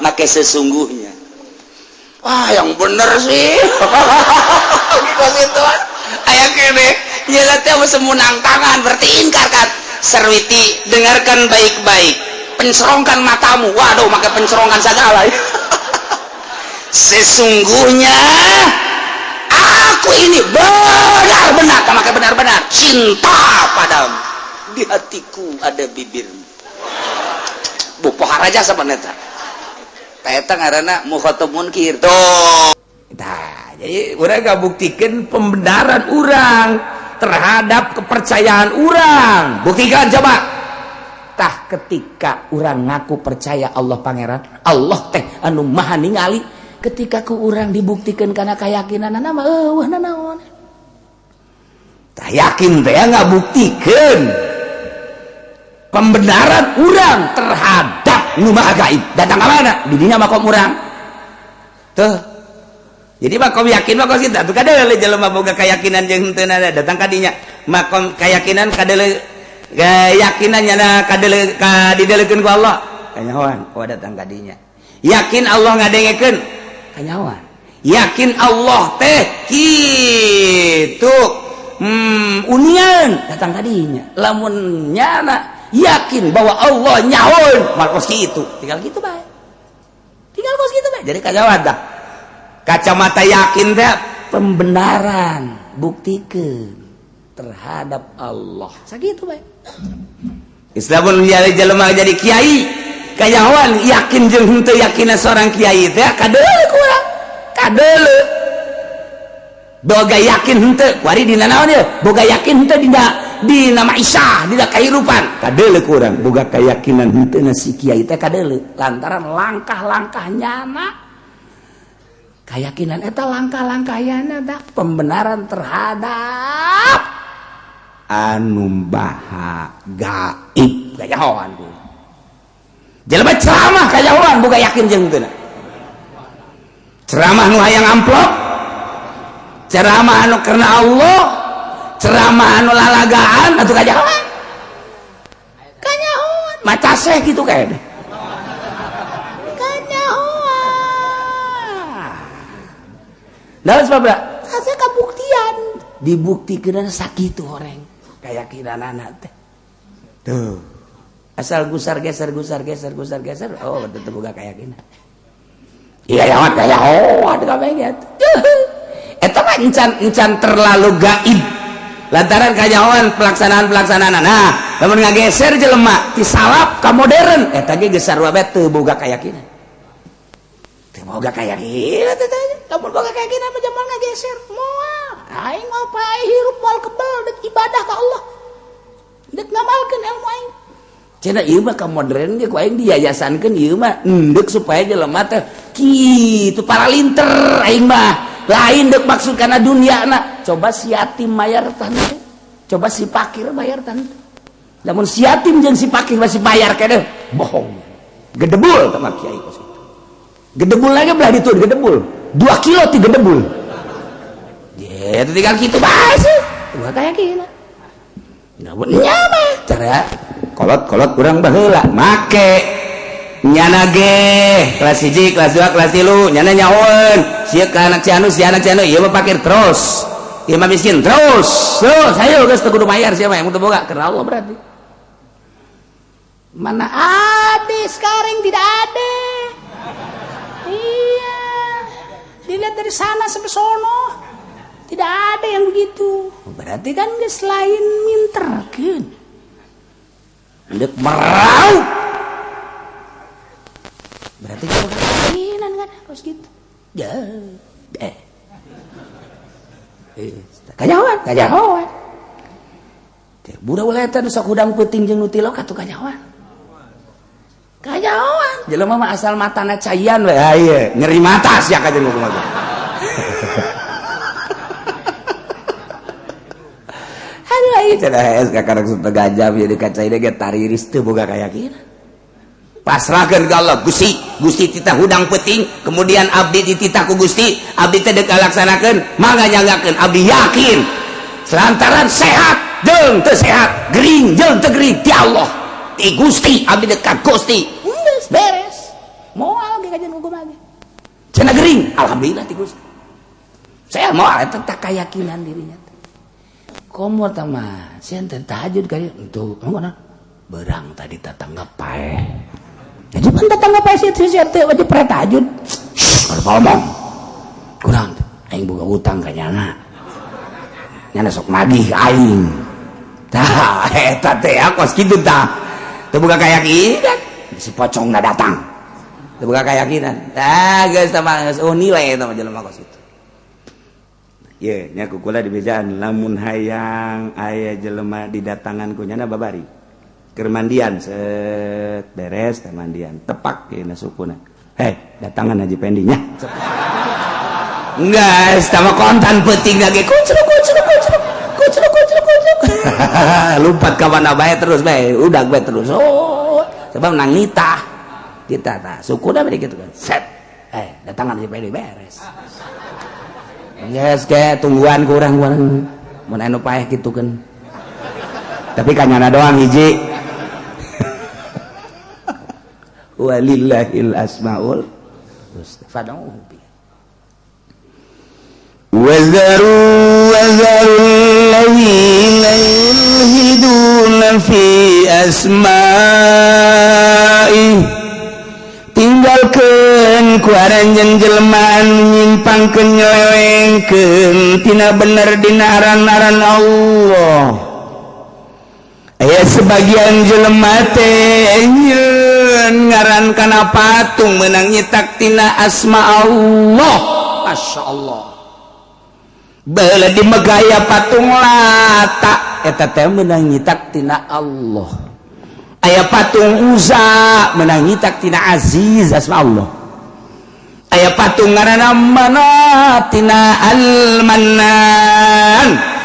make sesungguhnya. Wah, yang bener sih. Gitu itu. Aya kene nyela teh semunang tangan berarti ingkar kan. Sarwiti, dengarkan baik-baik. Pencerongkan matamu. Waduh, make pencerongkan segala. Sesungguhnya aku ini benar-benar, make benar-benar cinta padamu. Di hatiku ada bibirmu. Bu poharaja sama neta. Eta ngaranna mukhatab munkir. Tuh. Nah, jadi urang gak buktikan pembenaran urang terhadap kepercayaan urang. Buktikan coba. Tah, ketika urang ngaku percaya Allah Pangeran, Allah teh anu maha ningali, ketika ku urang dibuktikan karena keyakinan mah eueuh nanaon. Tah, yakin teh nggak buktikan pembenaran urang terhadap nu maha gaib. Datang ke mana? Di dinya makom urang. Tuh. Jadi makom yakin mah kos kita tuh kadele jelema boga keyakinan jeung henteu datang ka dinya. Makom keyakinan kadele keyakinan nyana kadele ka didelekeun ku Allah. Kanyahoan, oh, datang ka dinya. Yakin Allah ngadengekeun, kanyahoan. Yakin Allah teh kitu unian, datang ka dinya. Lamun nyana yakin bahwa Allah nyahoeun, mal kos kitu. Tinggal gitu bae. Tinggal kos kitu bae. Jadi kanyahoan dah. Kacamata yakin teh pembenaran, buktikan terhadap Allah, sakitu bae. Islam jadi jelema jadi kiai, kanyahoan yakin jeung henteu yakinna seorang kiai teh kadeuleu kurang kadeuleu boga yakin henteu kuari dina naon ieu, boga yakin henteu dina dina maisha, dina kahirupan, kadeuleu kurang boga keyakinan henteu na si kiai teh kadeuleu lantaran langkah-langkah nyana keyakinan eta langkah-langkah yana dah pembenaran terhadap anu maha gaib. Kanyahoan ku jelema ceramah, kanyahoan boga yakin jeung henteu ceramah nu hayang amplop, ceramah anu karena Allah, ceramah anu lalagaan atuh kanyahoan. Kanyahoan maca seh gitu kayaknya kanyahoan. Dalam sebab saya kabuktian dibuktikan sakitu orang keyakinan anak teh tuh asal gusar geser, gusar geser, gusar geser, oh, tetep boga keyakinan. Iya ya, kayak, oh, ada kabeh gitu. Eta mah encan encan terlalu gaib lantaran kanyahoan pelaksanaan pelaksanaan. Nah, lamun ngageser jelema ti salaf ka modern, eta ge geus sarua bae, teu boga keyakinan, teu boga keyakinan teh. Lamun boga keyakinan mah jamal ngageser moal. Aing mah pae hirup moal kebel, dek ibadah ka Allah, dek ngamalkeun ilmu aing. Cenah ieu mah ka modern ge ku aing diyayasankeun, ieu mah endek supaya jelema teh kitu paralinter. Aing mah lain dek maksud karena dunia. Na coba si yatim bayar tante, coba si pakir bayar tante. Namun si yatim jeung si pakir masih bayar kene bohong, gedebul sama kiai kos itu. Gedebul lagi belah ditu, gedebul 2 kilo tiga gedebul ya, itu tinggal gitu bae sih. Gua kayak gini nggak mah cara kolot-kolot kurang baheula make. Nyana ge kelas 1, kelas 2, kelas 3, nyana nyahoeun. Sia ka anak si anu, si anak si anu, ieu mah pakir terus. Ieu mah miskin terus. Terus, ayo geus teu kudu bayar sia mah, yang teu boga karena Allah berarti. Mana ada sekarang, tidak ada. Iya. Dilihat dari sana sampai sono. Tidak ada yang begitu. Berarti kan geus lain minterkeun. Ndek meraup. Berarti kalau keyakinan kan harus gitu. Ya. Eh. Eh, kanyahoan, kanyahoan. Budak ulah eta nu sok hudang peuting jeung nu tilok atuh kanyahoan. Kanyahoan. Jelema mah asal matana caian we. Ah ieu, nyeri mata sia ka jeung kumaha. Aduh ieu cenah hees kakarek setengah jam ieu di kaca ieu ge tariris teu boga kayakinan. Pasrahkeun ka Allah, Gusti, Gusti titah hudang peuting, kemudian abdi dititah ku Gusti, abdi teh deuk ngalaksanakeun, mangga nyanggakeun, abdi yakin. Selantaran sehat jeung teu sehat, gering jeung teu gering ti Allah. Ti Gusti, abdi deuk ka Gusti. Geus beres. Moal ge kajian hukum ge. Cenah gering, alhamdulillah ti Gusti. Saya moal eta tak keyakinan dirinya. Komo tah mah, sieun teh tahajud kali untuk mana? Berang tadi tetangga paeh. Jadi pan tetangga paeh sih sih teh wajib pere tahajud. Shh, kalau ngomong. Kurang aing boga utang ka nyana. Nyana sok nagih aing. Tah eta teh kos kitu tah. Teu boga keyakinan. Si pocongna datang. Teu boga keyakinan. Tah geus tah mah geus oh nilai eta mah jelema kos kitu. Ye, nya ku kula dibejaan lamun hayang aya jelema didatangan ku nyana babari. Keur mandian set beres teh mandian tepak ye na sukuna. Hei, datangan Haji Pendi nya. Enggak, sama kontan peuting lagi kucruk kucruk kucruk kucruk kucruk kucruk. Lompat ka mana bae terus bae, udah bae terus. Oh, sebab nang nitah. Kita tah sukuna bari kitu kan. Set. Eh, datangan Haji Pendi beres. Yes, kayak tungguan kurang kurang. Mun anu paeh kitu kan. Tapi kanyana doang hiji. Walillahil asmaul husna fad'uhu bi. Wazaru wazaru alladzina yulhiduna fi asma'i. Tinggalkeun ku aranjeun jelema anu nyimpangkeun nyelewengkeun tina bener dina aran-aran Allah. Aya sebagian jelema teh nyieun ngaran kana patung meunang nyitak tina asma Allah. Masya Allah. Baheula di megaya patung Lata eta teh meunang nyitak tina Allah. Aya patung Uza meunang nyitak tina Aziz asma Allah. Aya patung ngaranna Manat tina Al-Mannan.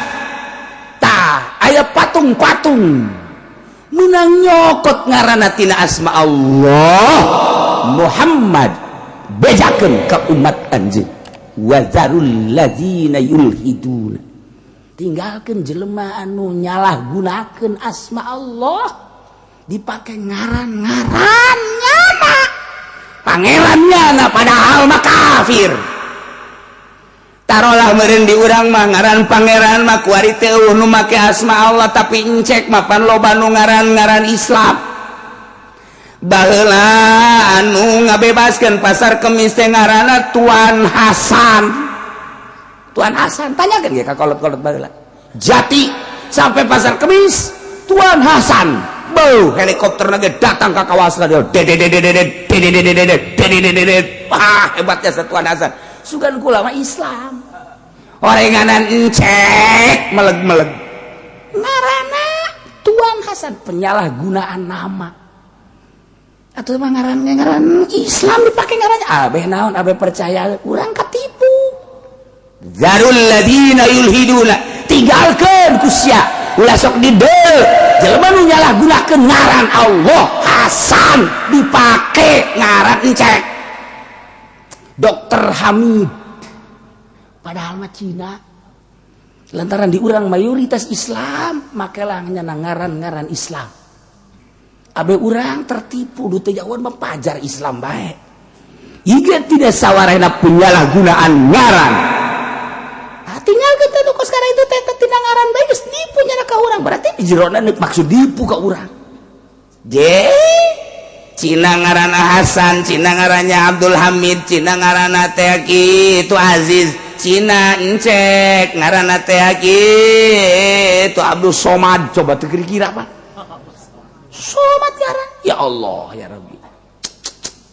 Tah, aya patung-patung meunang nyokot ngaranna tina asma Allah. Muhammad bejakeun ka umat anjeun. Wazarul ladzina yulhiduna. Tinggalkeun jelema anu nyalahgunakeun asma Allah dipakai ngaran-ngaran nyana pangeran nyana padahal mah kafir. Tarolah meureun di urang mah ngaran pangeran mah kuari teh eueuh nu make asma Allah, tapi encek mah pan loba nu ngaran-ngaran Islam. Baheula anu ngabebaskeun Pasar Kemis teh ngaranna Tuan Hasan. Tuan Hasan tanyakeun ge ka kolot-kolot baheula. Jati sampai Pasar Kemis Tuan Hasan. Beuh, helikopter lagi datang ke kawasan dia. Dede. Wah, hebatnya Tuan Hasan. Sugan kula mah Islam. Orenganan encek meleg-meleg. Ngaranna Tuan Hasan penyalahgunaan nama. Atau mah ngaran ngaran Islam dipakai ngarannya abeh naon abeh percaya urang ketipu. Zarul ladina yulhiduna, tinggalkeun ku sia ulah sok dide jelema nu nyalahgunakeun ngaran Allah Hasan dipake ngaran encek Dokter Hamid padahal mah Cina. Lantaran di urang mayoritas Islam makalah nyana ngaran-ngaran Islam. Abe urang tertipu du teu jauhan mah pajar Islam bae. Ieu tidak sawarehna penyalahgunaan ngaran. Ah tinggal kita nu kos kana itu teh tina ngaran bae geus nipu nya ka urang. Berarti di jerona maksud nipu ka urang. Je Cina ngaranna Hasan, Cina ngarannya Abdul Hamid, Cina ngaranna teh itu Aziz, Cina encek ngaranna teh itu Abdul Somad. Coba teu kira-kira apa? Somad ngaran. Ya Allah ya Rabbi.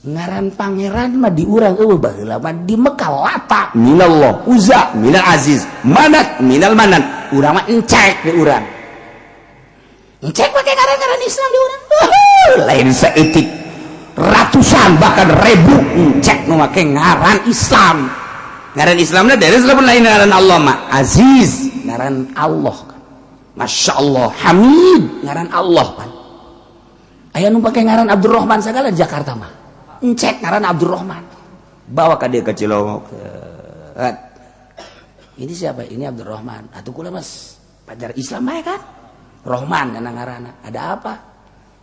Ngaran pangeran mah di urang eueuh baheula mah di Mekah Lata minallah, Uzza minal Aziz, Manat minal Manan. Urang mah encek di urang. Encek pakai ngaran-ngaran Islam di urang. Lain saeutik ratusan bahkan ribu encek nu make ngaran Islam. Ngaran Islamna beres lamun lain ngaran Allah mah. Aziz ngaran Allah. Masya Allah. Hamid ngaran Allah kan. Aya nu pake ngaran Abdurrahman sagala di Jakarta mah. Encek ngaran Abdurrahman. Bawa ka dieu ka Cilongok. Ini siapa? Ini Abdurrahman. Atuh kula Mas pajar Islam bae kan? Rohman kana ngaranna. Ada apa?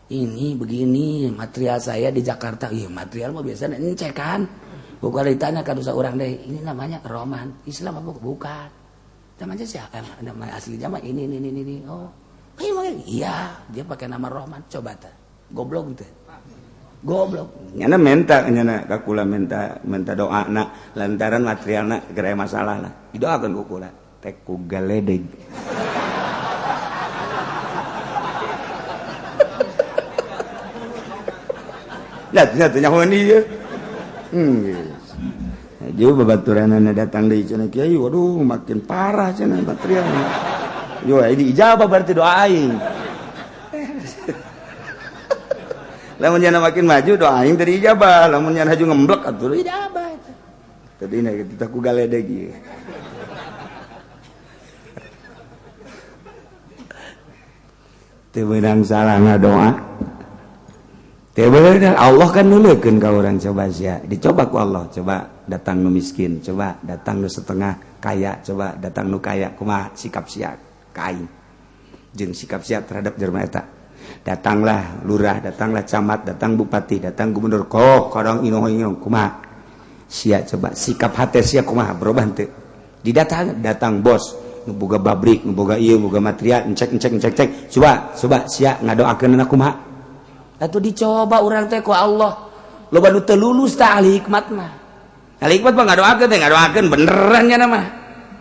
Ini begini material saya di Jakarta. Iya material mah biasanya encek kan. Bukan ditanya kan usah orang deh. Ini namanya Rohman. Islam apa bukan? Namanya siapa? Nama aslinya mah ini. Oh. Iya, dia pakai nama Rohman. Coba teh. Goblok gitu. Goblok. Nyana minta nyana ka kula minta doa na lantaran materialna geura masalah lah. Didoakeun ku kula teh ku galedeg. Nya teh nyahoan ieu. Jauh babaturanana datang deui cenah kiai, waduh makin parah cenah materialna. Yo ini ijabah berarti doa aing. Lamun nyana makin maju doa aing tadi ijabah, lamun nyana haju ngemblek atuh ijabah. Tadi na kita ku galedeg ieu. Teu meunang salah ngadoa. Teu bener Allah kan nuleukeun ka urang coba sia. Dicoba ku Allah, coba datang nu miskin, coba datang nu setengah kaya, coba datang nu kaya kumaha sikap sia ka aing. Jeung sikap sia terhadap jelema eta. Datanglah lurah, datanglah camat, datang bupati, datang gubernur, kok kadang inoh-inoh kumaha sia coba sikap hati sia kumaha berubah henteu. Didatang datang bos nu boga pabrik, nu boga ieu, boga material, encek encek encek cek. Coba coba sia ngadoakeun kumaha. Atuh dicoba urang teh ku Allah. Loba nu teu lulus tah ahli hikmat mah. Ahli hikmat mah ngadoakeun teh ngadoakeun beneran nya mah.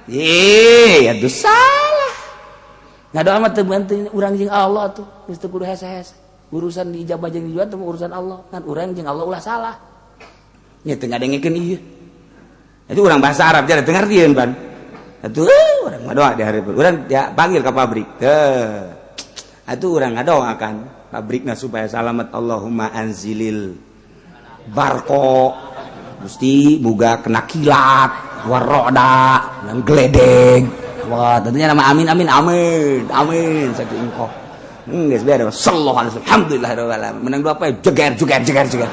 Ih, atuh salah. Ngadoa mah teu bantu urang jeung Allah tuh, geus teu kudu hese-hese. Urusan diijabah jeung dijual teh urusan Allah. Kan urang jeung Allah ulah salah. Nya teu ngadengekeun ieu. Itu urang bahasa Arab jadi teu ngartieun ban. Atuh urang ngadoa di hareupeun. Urang dia panggil ka pabrik. Teu. Atuh urang ngadoakan pabrikna supaya salamet. Allahumma anzilil barko. Gusti boga kena kilat, waroda, yang geledeg. Wah, tentunya nama amin amin amin amin sakitu engkoh. Geus beres. Sallallahu alaihi wasallam. Alhamdulillahirabbil alamin. Menang dua apa? Jeger jeger jeger jeger.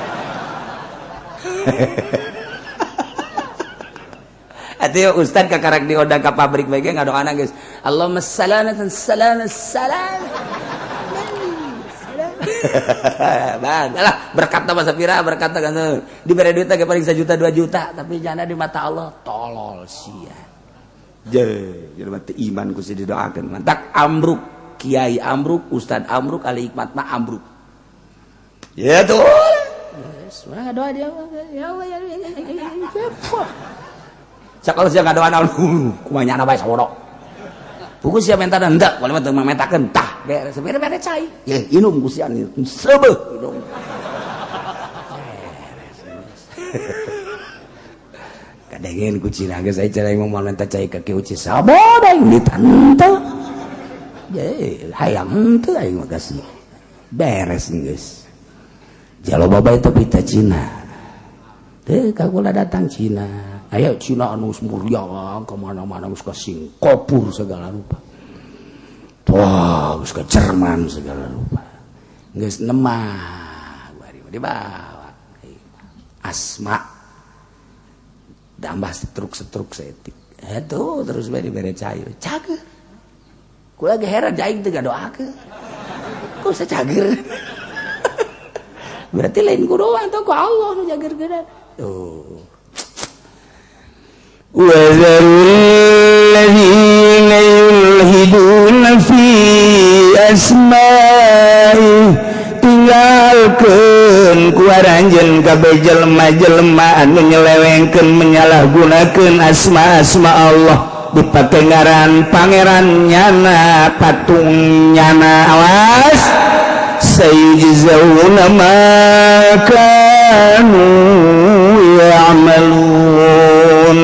Atuh ustad kakarak diundang ka pabrik bae ge ngadoana geus. Allahumma salamatan salam salam. Bang, alah berkat mah sapira berkat kan dibere duit ge paling 1 juta 2 juta tapi jana di mata Allah tolol sia. Je, jelema teu iman ku si didoakeun. Mantak ambruk, kiai ambruk, ustad ambruk, ahli hikmat mah ambruk. Ya tuh. Geus, urang ngadoa dia ya Allah ya. Sakola sia ngadoa naon kumaha nyana bae sawono. Buku sia minta hendak, boleh mah teu metakeun tah. Beres, beres cai. Ya, inum ku sia seubeuh inum. Kadengen ku Cina geus aya cara ngomong minta cai ka Ki Uci saboda aing ditante. Ye, hayang henteu aing mah kasih. Beres geus. Jalo bae tapi ta Cina. Teu ka kula datang Cina. Ayo Cina anu muria ka mana-mana geus ka Singapura segala rupa. Wah, geus ka Jerman segala rupa. Geus nemah bari dibawa. Asma tambah setruk-setruk setik. Itu terus bae dibere cai. Cager. Kula ge heran aing teu ngadoakeun. Kok bisa cager? Berarti lain ku doa atau ku Allah nu jagerkeun tuh. وذروا الذين يلحدون في أسمائه tinggalkeun ku aranjeun kabeh jelema-jelema anu nyelewengkeun, menyalahgunakeun asma-asma Allah, dipake ngaran pangeran nyana, patung nyana. Awas, sayujzauna ma kanu ya'malun.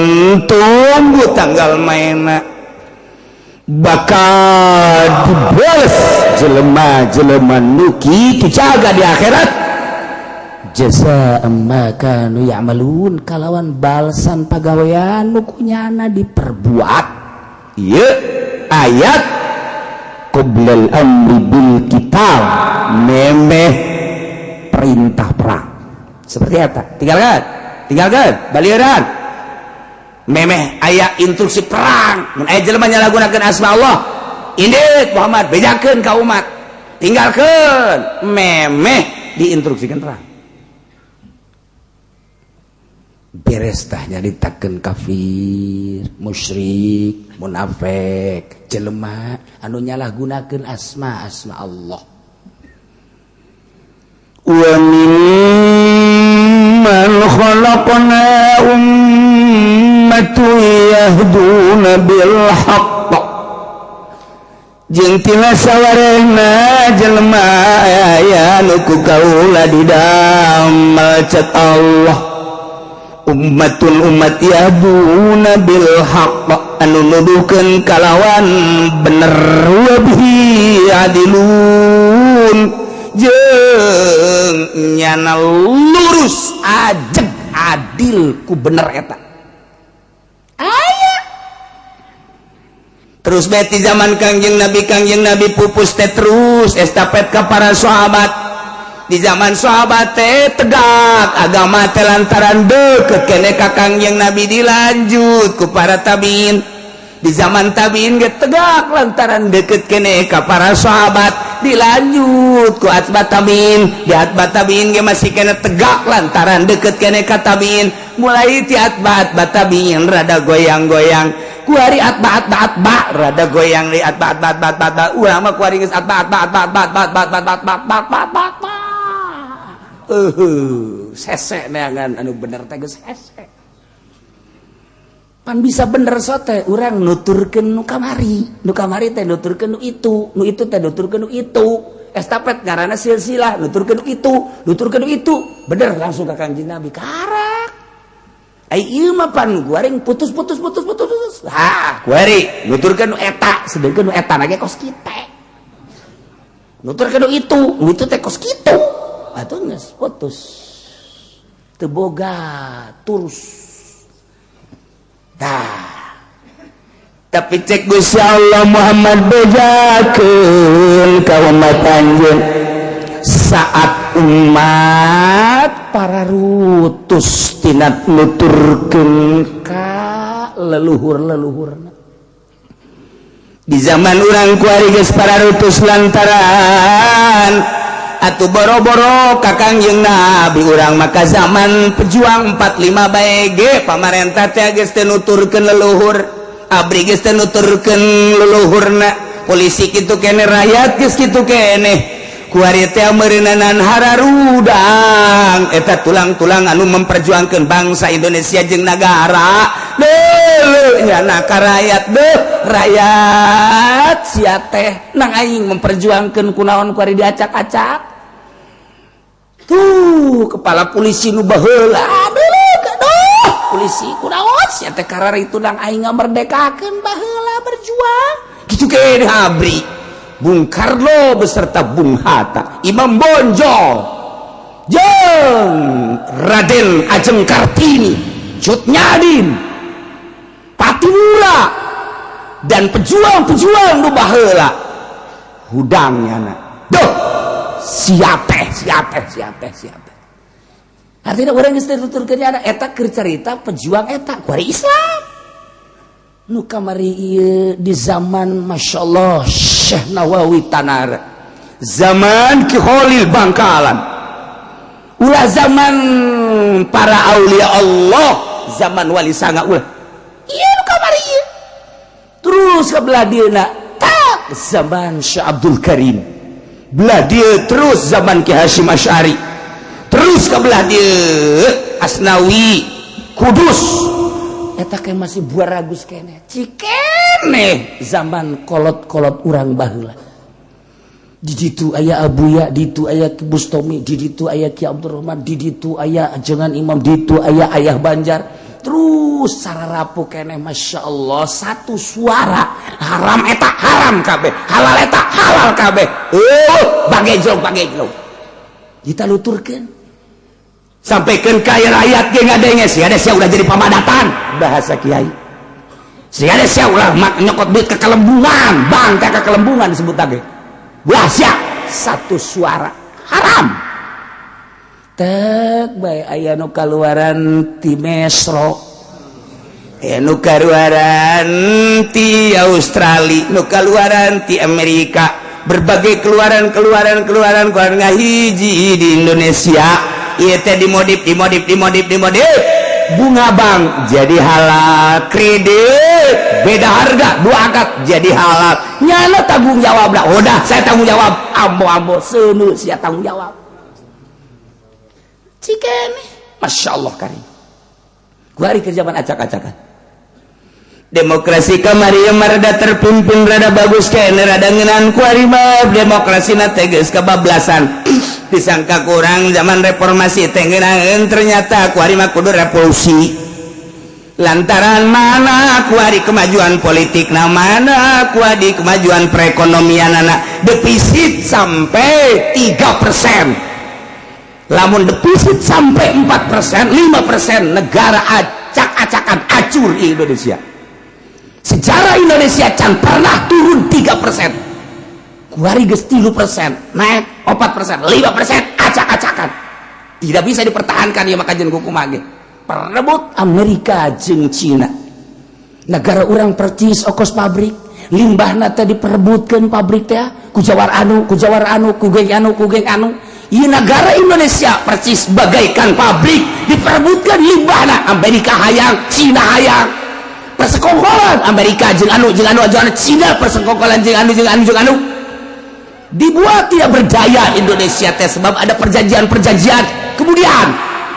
Tunggu tanggal maina, bakal dibales jelema-jelema nu kitu jaga di akhirat. Jasa ma kanu ya'malun, kalawan balsan pagawean nu kunyana diperbuat. Ieu ayat qoblal amri bil qital, memeh perintah perang seperti apa. Tinggalkan, tinggalkan baliran memeh aya instruksi perang. Mun aya jelema nyalahgunakeun asma Allah, indit Muhammad, bejakeun ka umat, tinggalkeun memeh diinstruksikan perang. Beres tah nyaritakeun kafir, musyrik, munafik, jelema anu nyalahgunakeun asma asma Allah. Wa mimman khalaqna ummatun yahduna bil haqq, jeung tina sawarehna jelema aya nu ku kaula didamel, cek Allah, ummatun umat, yahduna bil haqq, anu nuduhkeun kalawan bener, wa bihi ya'dilun, jeung nyana lurus ajeg adil ku bener eta aya. Terus beti zaman Kangjeng Nabi, Kangjeng Nabi pupus teh terus estafet ke para sahabat. Di zaman sahabat teh tegak agama teh lantaran deket kene ka Kangjeng Nabi, dilanjut ku para tabiin. Di zaman tabiin ge tegak lantaran deket kene ka para sahabat, dilanjut ku atba tabiin. Di atba tabiin ge masih kene tegak lantaran deket kene ka tabiin. Mulai ti atba atba tabiin rada goyang-goyang, kuari atba atba atba rada goyang di atba atba atba atba atba. Urang mah kuari geus atba atba atba atba atba atba atba atba atba atba atba atba. Sese neangan anu bener teh geus hese. Pan bisa bener sote urang nuturkeun nu kamari, nu kamari teh nuturkeun nu itu, nu itu teh nuturkeun nu itu, estafet ngaranna silsilah, nuturkeun nu itu, nuturkeun nu itu, bener langsung ka Kangjeng Nabi karak. Ai ieu mah pan guaring putus putus putus putus putus. Ha, kuari nuturkeun nu eta, sedengkeun nu eta ge kos kitu. Nuturkeun nu itu, nu itu teh kos kitu. Atuh geus putus. Teu boga terus. Tah. Tapi cek Gusti Allah, Muhammad, bejakeun ka umat anjeun, saat umat para rutus tina nuturkeun ka leluhur-leluhurna. Di zaman urang kuari geus para rutus lantaran atuh boro-boro ka Kangjeng Nabi, urang maka zaman pejuang 45 bae ge pamarentah teh geus teu nuturkeun leluhur, ABRI geus teu nuturkeun leluhurna, polisi kitu kene, rakyat geus kitu kene. Kuari teh meureunanan hararudang eta tulang-tulang anu memperjuangkeun bangsa Indonesia jeung nagara deuleu nyana ka rakyat. Deuh rakyat, sia teh nang aing memperjuangkeun kunaon kuari diacak-acak? Tuh kepala polisi nu baheula, aduh aduh, polisi kunaon sia teh kararitu nang aing ngamerdekakeun baheula berjuang? Kitu kene ABRI, Bung Karno beserta Bung Hatta, Imam Bonjol jeung Raden Ajeng Kartini, Cut Nyak Dien, Pattimura, dan pejuang-pejuang nu baheula hudangnya na. Duh, siapa siapa siapa siapa? Artinya orang geus tuturkeun ada eta keur cerita pejuang eta kuari Islam nu kamari ieu di zaman, Masya Allah, Syekh Nawawi Tanara, zaman Ki Khalil Bangkalan. Ulah zaman para aulia Allah, zaman wali sanga ulah. Iya, nu kamari ieu. Terus ke belah dieuna tak zaman Syekh Abdul Karim. Belah dieu terus zaman Ki Hasyim Asy'ari. Terus ke belah dieu Asnawi Kudus. Eta ke masih buah ragus kene. Cikene zaman kolot-kolot urang baheula. Di ditu aya Abuya, di ditu aya Ki Bustomi, di ditu aya Ki Abdurrahman, di ditu aya Ajengan Imam, di ditu aya Ayah Banjar. Terus secara rapuh kene, Masya Allah, satu suara haram eta haram kabeh, halal eta halal kabeh. Oh, bagejlong bagejlong. Kita luturkeun. Sampaikan ka rakyat ge ngadenge, sia sia udah jadi pamadatan bahasa kiai. Sia sia ulah mak nyokot duit ke kelembungan, bangka ke kelembungan disebut lagi. Ulah sia satu suara haram. Tek bae aya nu kaluaran ti Mesro, aya nu kaluaran ti Australia, nu kaluaran ti Amerika, berbagai keluaran keluaran keluaran keluaran ngahiji di Indonesia. Ieu teh dimodif dimodif dimodif dimodif, bunga bank jadi halal, kredit beda harga dua akad jadi halal. Nyana tanggung jawab lah, udah saya tanggung jawab, ambo-ambo seunu sia tanggung jawab. Cikene Masya Allah karim. Kuari ke zaman acak-acakan demokrasi kamari yang rada terpimpin, rada bagus kene, rada ngeunaan. Kuari mah demokrasi na teh geus kebablasan, disangka kurang zaman reformasi teh ngeunaheun, ternyata kuari mah kudu revolusi. Lantaran mana kuari kemajuan politik, nah mana kuari kemajuan perekonomian, anak defisit sampai 3%. Lamun defisit sampai 4%, 5%, negara acak-acakan, acur. Indonesia, sejarah Indonesia can pernah turun 3%. Kuari geus 3% naik, 4%, 5%, acak-acakan, tidak bisa dipertahankan ya. Maka jeung kumaha ge perebut Amerika jeung Cina, negara orang percis okos pabrik limbahna teh diperebutkeun pabrik teh ku jawar anu, ku jawar anu, ku geng anu, ku geng anu. Ieu negara Indonesia percis bagaikan pabrik diperebutkan limbahna. Amerika hayang, Cina hayang, persekongkolan Amerika jeung anu jeung anu jeung anu, Cina persekongkolan jeung anu jeung anu jeung anu, dibuat tidak berdaya Indonesia teh sebab ada perjanjian-perjanjian. Kemudian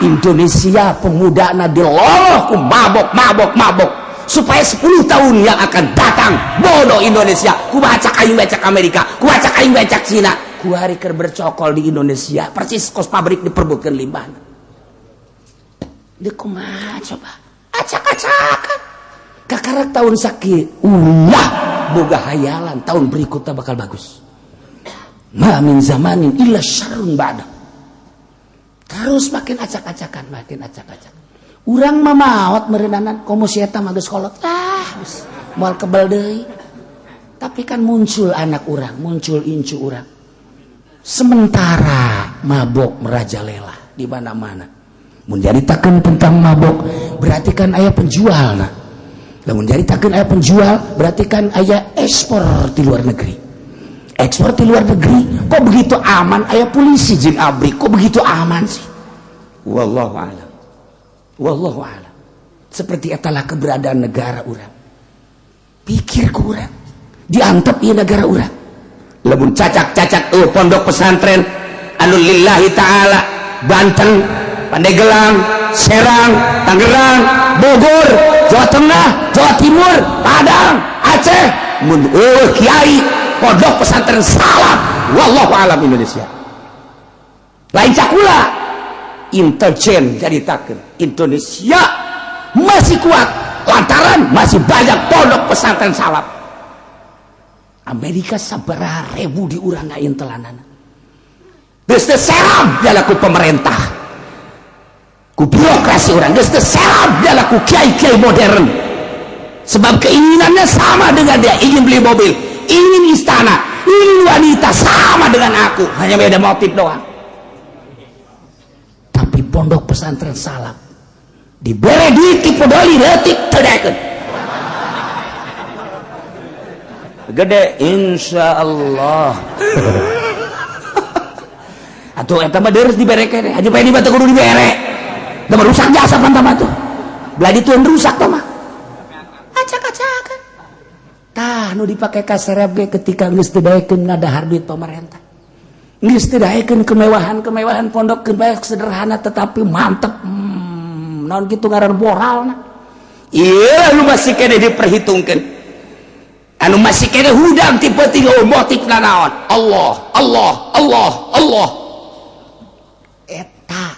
Indonesia pemuda na diloloh ku mabok mabok mabok supaya 10 tahun yang akan datang bodoh Indonesia. Ku bacak aing becak Amerika, ku bacak aing becak Cina. Ku hari keur bercokol di Indonesia persis kos pabrik diperbutkan limbah di kumaha coba, acak-acakan. Kakarak tahun sakit ulah boga hayalan tahun berikutnya bakal bagus. Ma min zamanin illa syarrun ba'da. Terus makin acak-acakan, makin acak-acakan. Urang mah maot meureunanan, komo si eta mah geus kolot, ah geus moal kebel deui. Tapi kan muncul anak urang, muncul incu urang. Sementara mabok merajalela di mana-mana. Mun nyaritakeun tentang mabok berarti kan aya penjual. Nah, lamun nyaritakeun aya penjual berarti kan aya ekspor di luar negeri. Ekspor di luar negeri kok begitu aman, aya polisi jeung ABRI, kok begitu aman sih? Wallahu alam, wallahu alam. Seperti etalah keberadaan negara urang. Pikir ku urang diantep ieu negara urang. Lamun cacak-cacak, oh, pondok pesantren anu lillahi ta'ala, Banten, Pandeglang, Serang, Tangerang, Bogor, Jawa Tengah, Jawa Timur, Padang, Aceh, mun eueuh kiai pondok pesantren salaf, wallahu alam Indonesia lain cakula intelijen. Jadi taken Indonesia masih kuat lantaran masih banyak pondok pesantren salaf. Amerika sabaraha ribu di urang telanan. Geus teu serab ku pemerintah, ku birokrasi urang, geus teu serab ku kiai-kiai modern, sebab keinginannya sama dengan dia, ingin beli mobil, ingin istana, ingin wanita, sama dengan aku, hanya beda motif doang. Tapi pondok pesantren salaf dibere duit ti podoli leutik teu daekeun. Gede, insya Allah. Atuh. Tuh, eta mah deres dibere keneh. Haji Pendi mah teu kudu dibere. Da rusak jasa pan mah tuh. Belah ditu rusak tah mah. Acak-acakan. Tah nu dipake ka serep ge ketika geus teu daekeun ngadahar duit pamarentah. Geus teu daekeun kemewahan-kemewahan pondok kebae sederhana tetapi mantep. Naon kitu ngaran moralna. Iya, nu masih keneh diperhitungkeun. Anu masih keneh hudang tipe tiga motif naon. Allah, Allah, Allah, Allah. Eta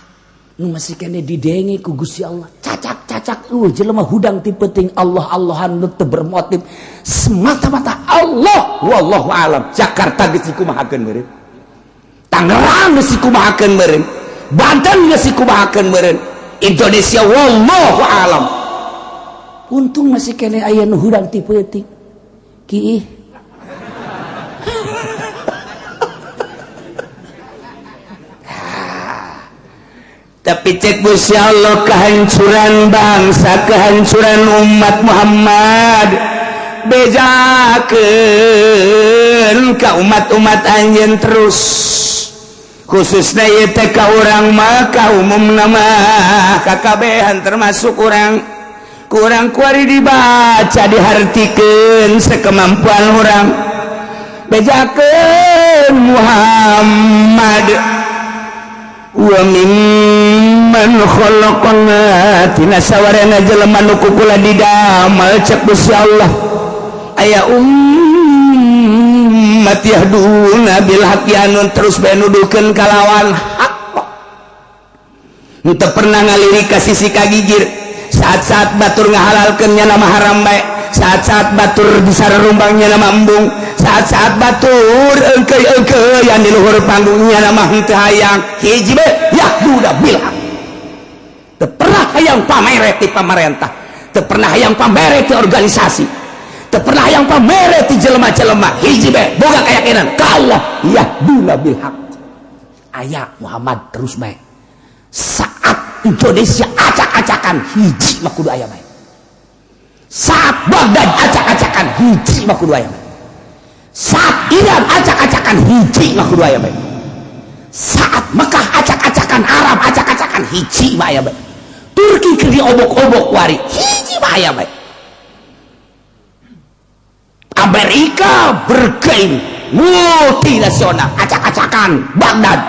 nu masih keneh didenge ku Gusti Allah. Cacak-cacak jelema hudang tipe ting Allah Allahan nu teu bermotif semata-mata Allah. Wallahu alam. Jakarta geus dikumahakeun meureun. Tangerang geus dikumahakeun meureun. Banten geus dikumahakeun meureun. Indonesia wallahu alam. Untung masih keneh aya nu hudang ti peuting. Kiih. Tapi cek Gusti Allah, kehancuran bangsa, kehancuran umat Muhammad, bejakeun ka umat-umat anjeun terus, khususnya ieu teh ka urang mah, ka umumna mah kakabehan termasuk urang. Kurang kuari dibaca, dihartikeun sekemampuan urang. Bejakeun Muhammad, wa mimman khalaqna, tina sawarena jelema nu ku kula didamel, cek Gusti Allah, aya ummat yahduna bil haqqi, anu terus bae nuduhkeun kalawan hak, teu pernah ngalirik ka sisi kagigir. Saat-saat batur ngahalalkeun nya nama haram bae, saat-saat batur disarumbangnya nama embung, saat-saat batur engkei-engkei yang di luhur panggungnya nama henteu hayang. Hiji bae, yahduna bil haq. Teu pernah hayang pamere ti pamarentah, teu pernah hayang pamere ti organisasi, teu pernah hayang pamere ti jelema-jelema. Hiji bae, boga keyakinan ka Allah, yahduna bil haq. Aya Muhammad terus bae. Saat Indonesia acak-acakan, hiji mah kudu aya bae. Saat Baghdad acak-acakan, hiji mah kudu aya bae. Saat Iran acak-acakan, hiji mah kudu aya bae. Saat Mekah acak-acakan, Arab acak-acakan, hiji mah aya bae. Turki keur diobok-obok wari, hiji mah aya bae. Amerika bergain multinasional acak-acakan Baghdad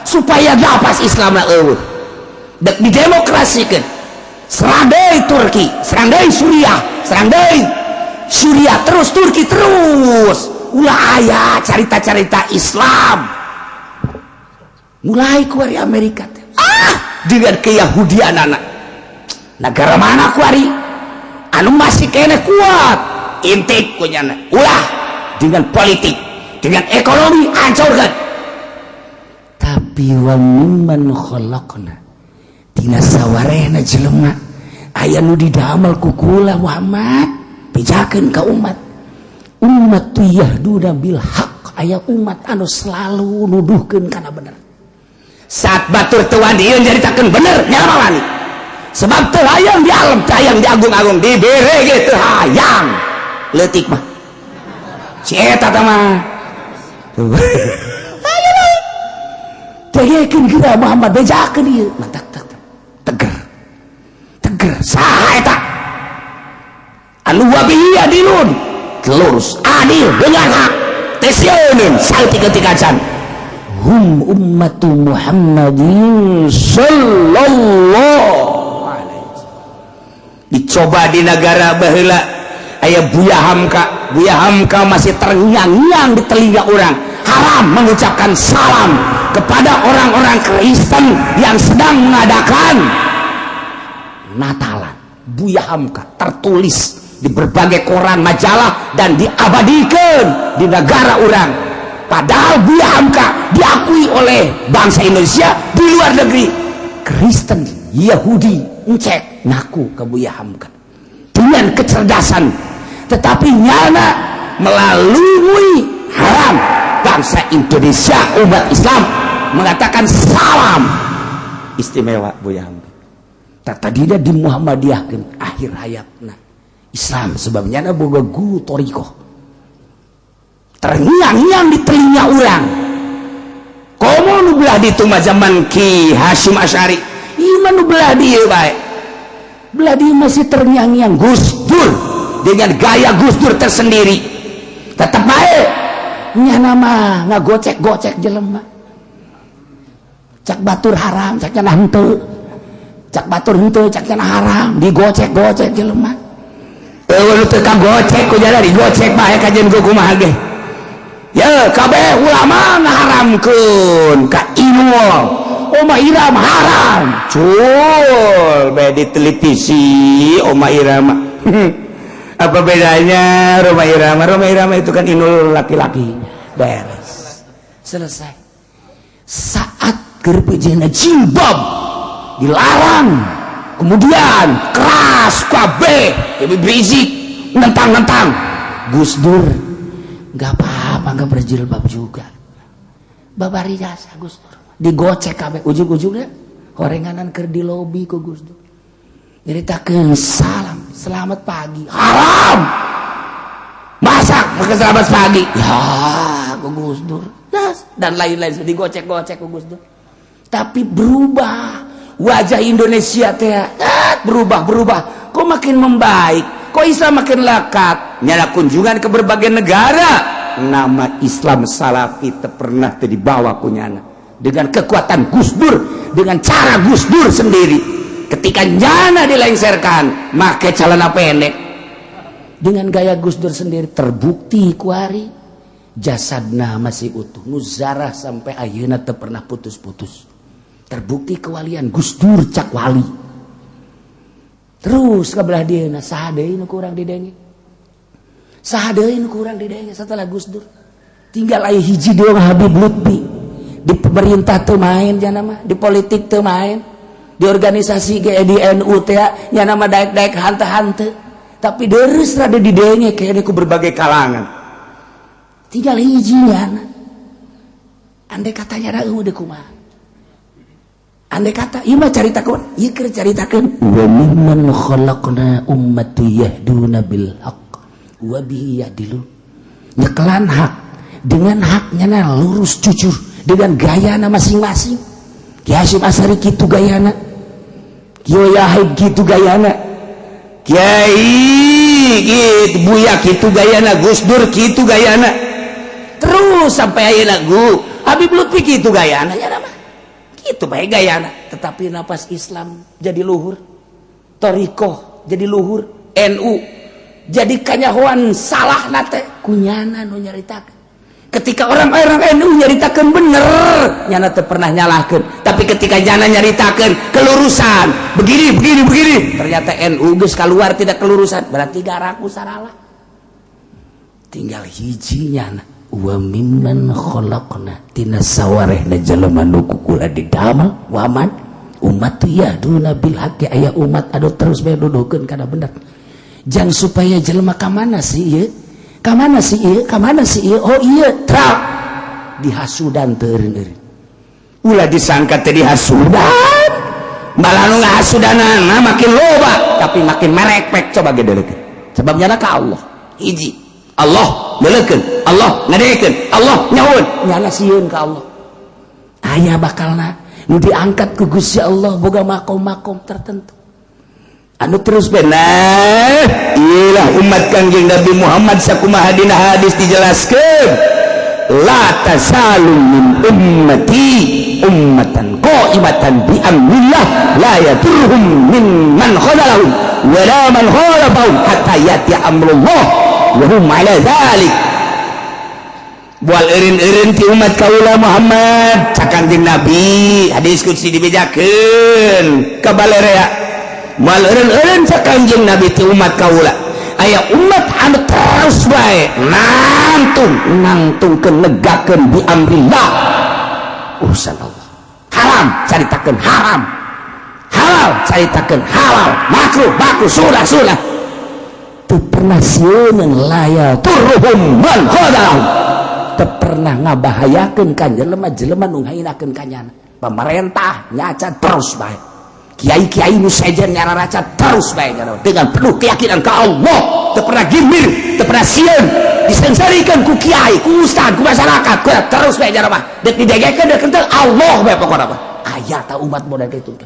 supaya lapas Islam eueuh, dek didemokrasikeun. Serang deui Turki, serang deui Suriah, serang deui Suriah terus, Turki terus, ulah aya carita-carita Islam. Mulai kuari Amerika teh dengan keyahudian anak negara mana kuari anu masih keneh kuat intip kunyana ulah dengan politik, dengan ekonomi hancurkan. Tapi wa mimman khalaqna, tina sawarehna jelema aya nu didamel ku kula Muhammad. Bejakeun ka umat, umat yahduna bil haq, aya umat anu selalu nuduhkeun kana bener. Saat batur teu wani nyaritakeun bener, nyala wani, sebab teu hayang di alam, teu hayang di agung-agung, dibere ge teu hayang. Leutik mah si eta tah mah. Dengekeun geura Muhammad, bejakeun ieu mantak teger teger. Saha eta anu wabihi adilun, lurus, adil dengan hak, teu sieun saeutik-eutik acan? Hum ummatu Muhammadin sallallahu alaihi wasallam. Dicoba di negara baheula aya Buya Hamka. Buya Hamka masih terngiang-ngiang di telinga orang. Haram mengucapkan salam kepada orang-orang Kristen yang sedang mengadakan Natalan. Buya Hamka tertulis di berbagai koran, majalah, dan diabadikan di negara orang. Padahal Buya Hamka diakui oleh bangsa Indonesia di luar negeri. Kristen, Yahudi encek ngaku ke Buya Hamka dengan kecerdasan, tetapi nyana melalui haram bangsa Indonesia umat Islam mengatakan salam. Istimewa Buya Hamka. Tadi dia di Muhammadiyah akhir hayatna Islam, sebabnya ada boga guru torikoh terngiang-ngiang di telinga orang. Komo nu belah ditu mah zaman Ki Hasyim Asy'ari. Ieu mah nu belah dieu bae. Belah dieu masih terngiang-ngiang Gus Dur dengan gaya Gus Dur tersendiri. Tetep bae nyana mah ngagocek-gocek jelema. Cak batur haram, cak cenah henteu. Cak batur henteu, cak cenah haram, digocek-gocek jelema. Eueuh teu kagocek ku jada digocek bae kajen ku kumaha ge. Ya kabeh ulama ngaharamkeun ka Inul. Oma Irama haram. Cul bae di televisi Oma Irama. Apa bedanya Roma Irama? Roma Irama itu kan Inul laki-laki. Beres. Selesai. Saat keur jilbab dilarang, kemudian keras kabeh, Habib Rizieq nentang-nentang. Gus Dur nggak apa-apa, nggak berjilbab juga. Babari jasa Gus Dur. Digocek kabeh ujung-ujungnya horenganan keur di lobi ku Gus Dur. Nyeritakeun salam, selamat pagi. Haram. Masak pakai selamat pagi. Ya, ku Gus Dur. Dan lain-lain digocek-gocek ku Gus Dur. Tapi berubah wajah Indonesia teh, berubah berubah. Kok makin membaik? Kok Islam makin lekat? Nyala kunjungan ke berbagai negara, nama Islam Salafi pernah dibawa kunyana dengan kekuatan Gus Dur, dengan cara Gus Dur sendiri. Ketika nyana dilengserkan make celana pendek dengan gaya Gus Dur sendiri, terbukti kuari jasadna masih utuh, nuzarah sampai ayeuna teu pernah putus-putus. Terbukti kewalian Gus Dur, cak wali. Terus ke belah dia, saha deui nu kurang didenge? Saha deui nu kurang didenge setelah Gus Dur? Tinggal aya hiji doang, Habib Lutfi. Di pemerintah teu main jana mah, di politik teu main, di organisasi ge, di NU teh nya nama daek-daek hante-hante, tapi deres rada didenge kayaknya ku berbagai kalangan. Tinggal hiji nyana. Andai katanya ada udah kumaha? Andai kata ieu mah caritakeun, ieu keur caritakeun wa mimman khalaqna ummatu yahduna bil haqq wa bihi ya'dilun. Nyekelan hak dengan haknya na lurus jujur dengan gayana masing-masing. Ki Hasyim Asy'ari kitu gayana, Kiai Yahib kitu gayana, Kiai gitu, Buya kitu gayana, Gus Dur kitu gayana, terus sampai ayeuna gu Habib Lutfi kitu gayana ya nama kitu bae gayana. Tetapi napas Islam jadi luhur, thoriqoh jadi luhur, NU jadi kanyahoan salah nate kunyana nu nyaritakeun. Ketika orang-orang NU nyaritakeun bener, nyana teu pernah nyalahkeun. Tapi ketika nyana nyaritakeun kelurusan begini begini begini, ternyata NU geus keluar tidak kelurusan, berarti garaku salah. Tinggal hiji nyana, wa mimman khalaqna, tina sawarehna jelema nu ku kula didamel waman umat yahduna bil haqqi, aya umat anu terus bae nuduhkeun kana bener. Jang supaya jelema ka mana sih ieu, ka mana sih ieu, ka mana sih ieu, oh iya, trak dihasudan teu eureun-eureun. Ulah disangka teh dihasudan, malah nu ngahasudanana makin loba, tapi makin merekpek. Coba gedelekeun, sebab nyana ka Allah hiji, Allah meulekeun, Allah ngadekeun, Allah nyaun, nyana sieun ka Allah. Aya bakalna nu diangkat ku Gusti Allah boga makom-makom tertentu anu terus benar. Iyalah umat Kangjeng Nabi Muhammad, sakumaha dina hadis dijelaskeun, la tazalu min ummati ummatan qa'imatan bi amrillah la yadurruhum min man khadalahum wa la man khalafahum hatta yati amrullah wa hum ala dzalik. Bual eureun-eureun ti umat kaula Muhammad, cak Kangjeng Nabi, hadis qudsi dibejakeun ka balerea. Moal eureun-eureun, cak Kangjeng Nabi, ti umat kaula aya umat anu terus bae nangtung nangtungkeun, negakeun bi amrillah, urusan Allah. Haram caritakeun haram, halal caritakeun halal, makruh makruh, sudah sudah, teu pernah sieun. La yadurruhum man khadalahum, teu pernah ngabahayakeun ka jelema-jelema nu ngahinakeun ka nyana. Pemerintah nyaca terus bae, kiai-kiai nu sejen nyararaca terus bae, dengan penuh keyakinan ke Allah, teu pernah gimir, teu pernah sieun. Diseungseurikeun ku kiai, ku ustad, ku masyarakat, ku terus bae jaramah. Dek didegekeun, dek kentel Allah bae pokona mah. Aya ta umat model kitu?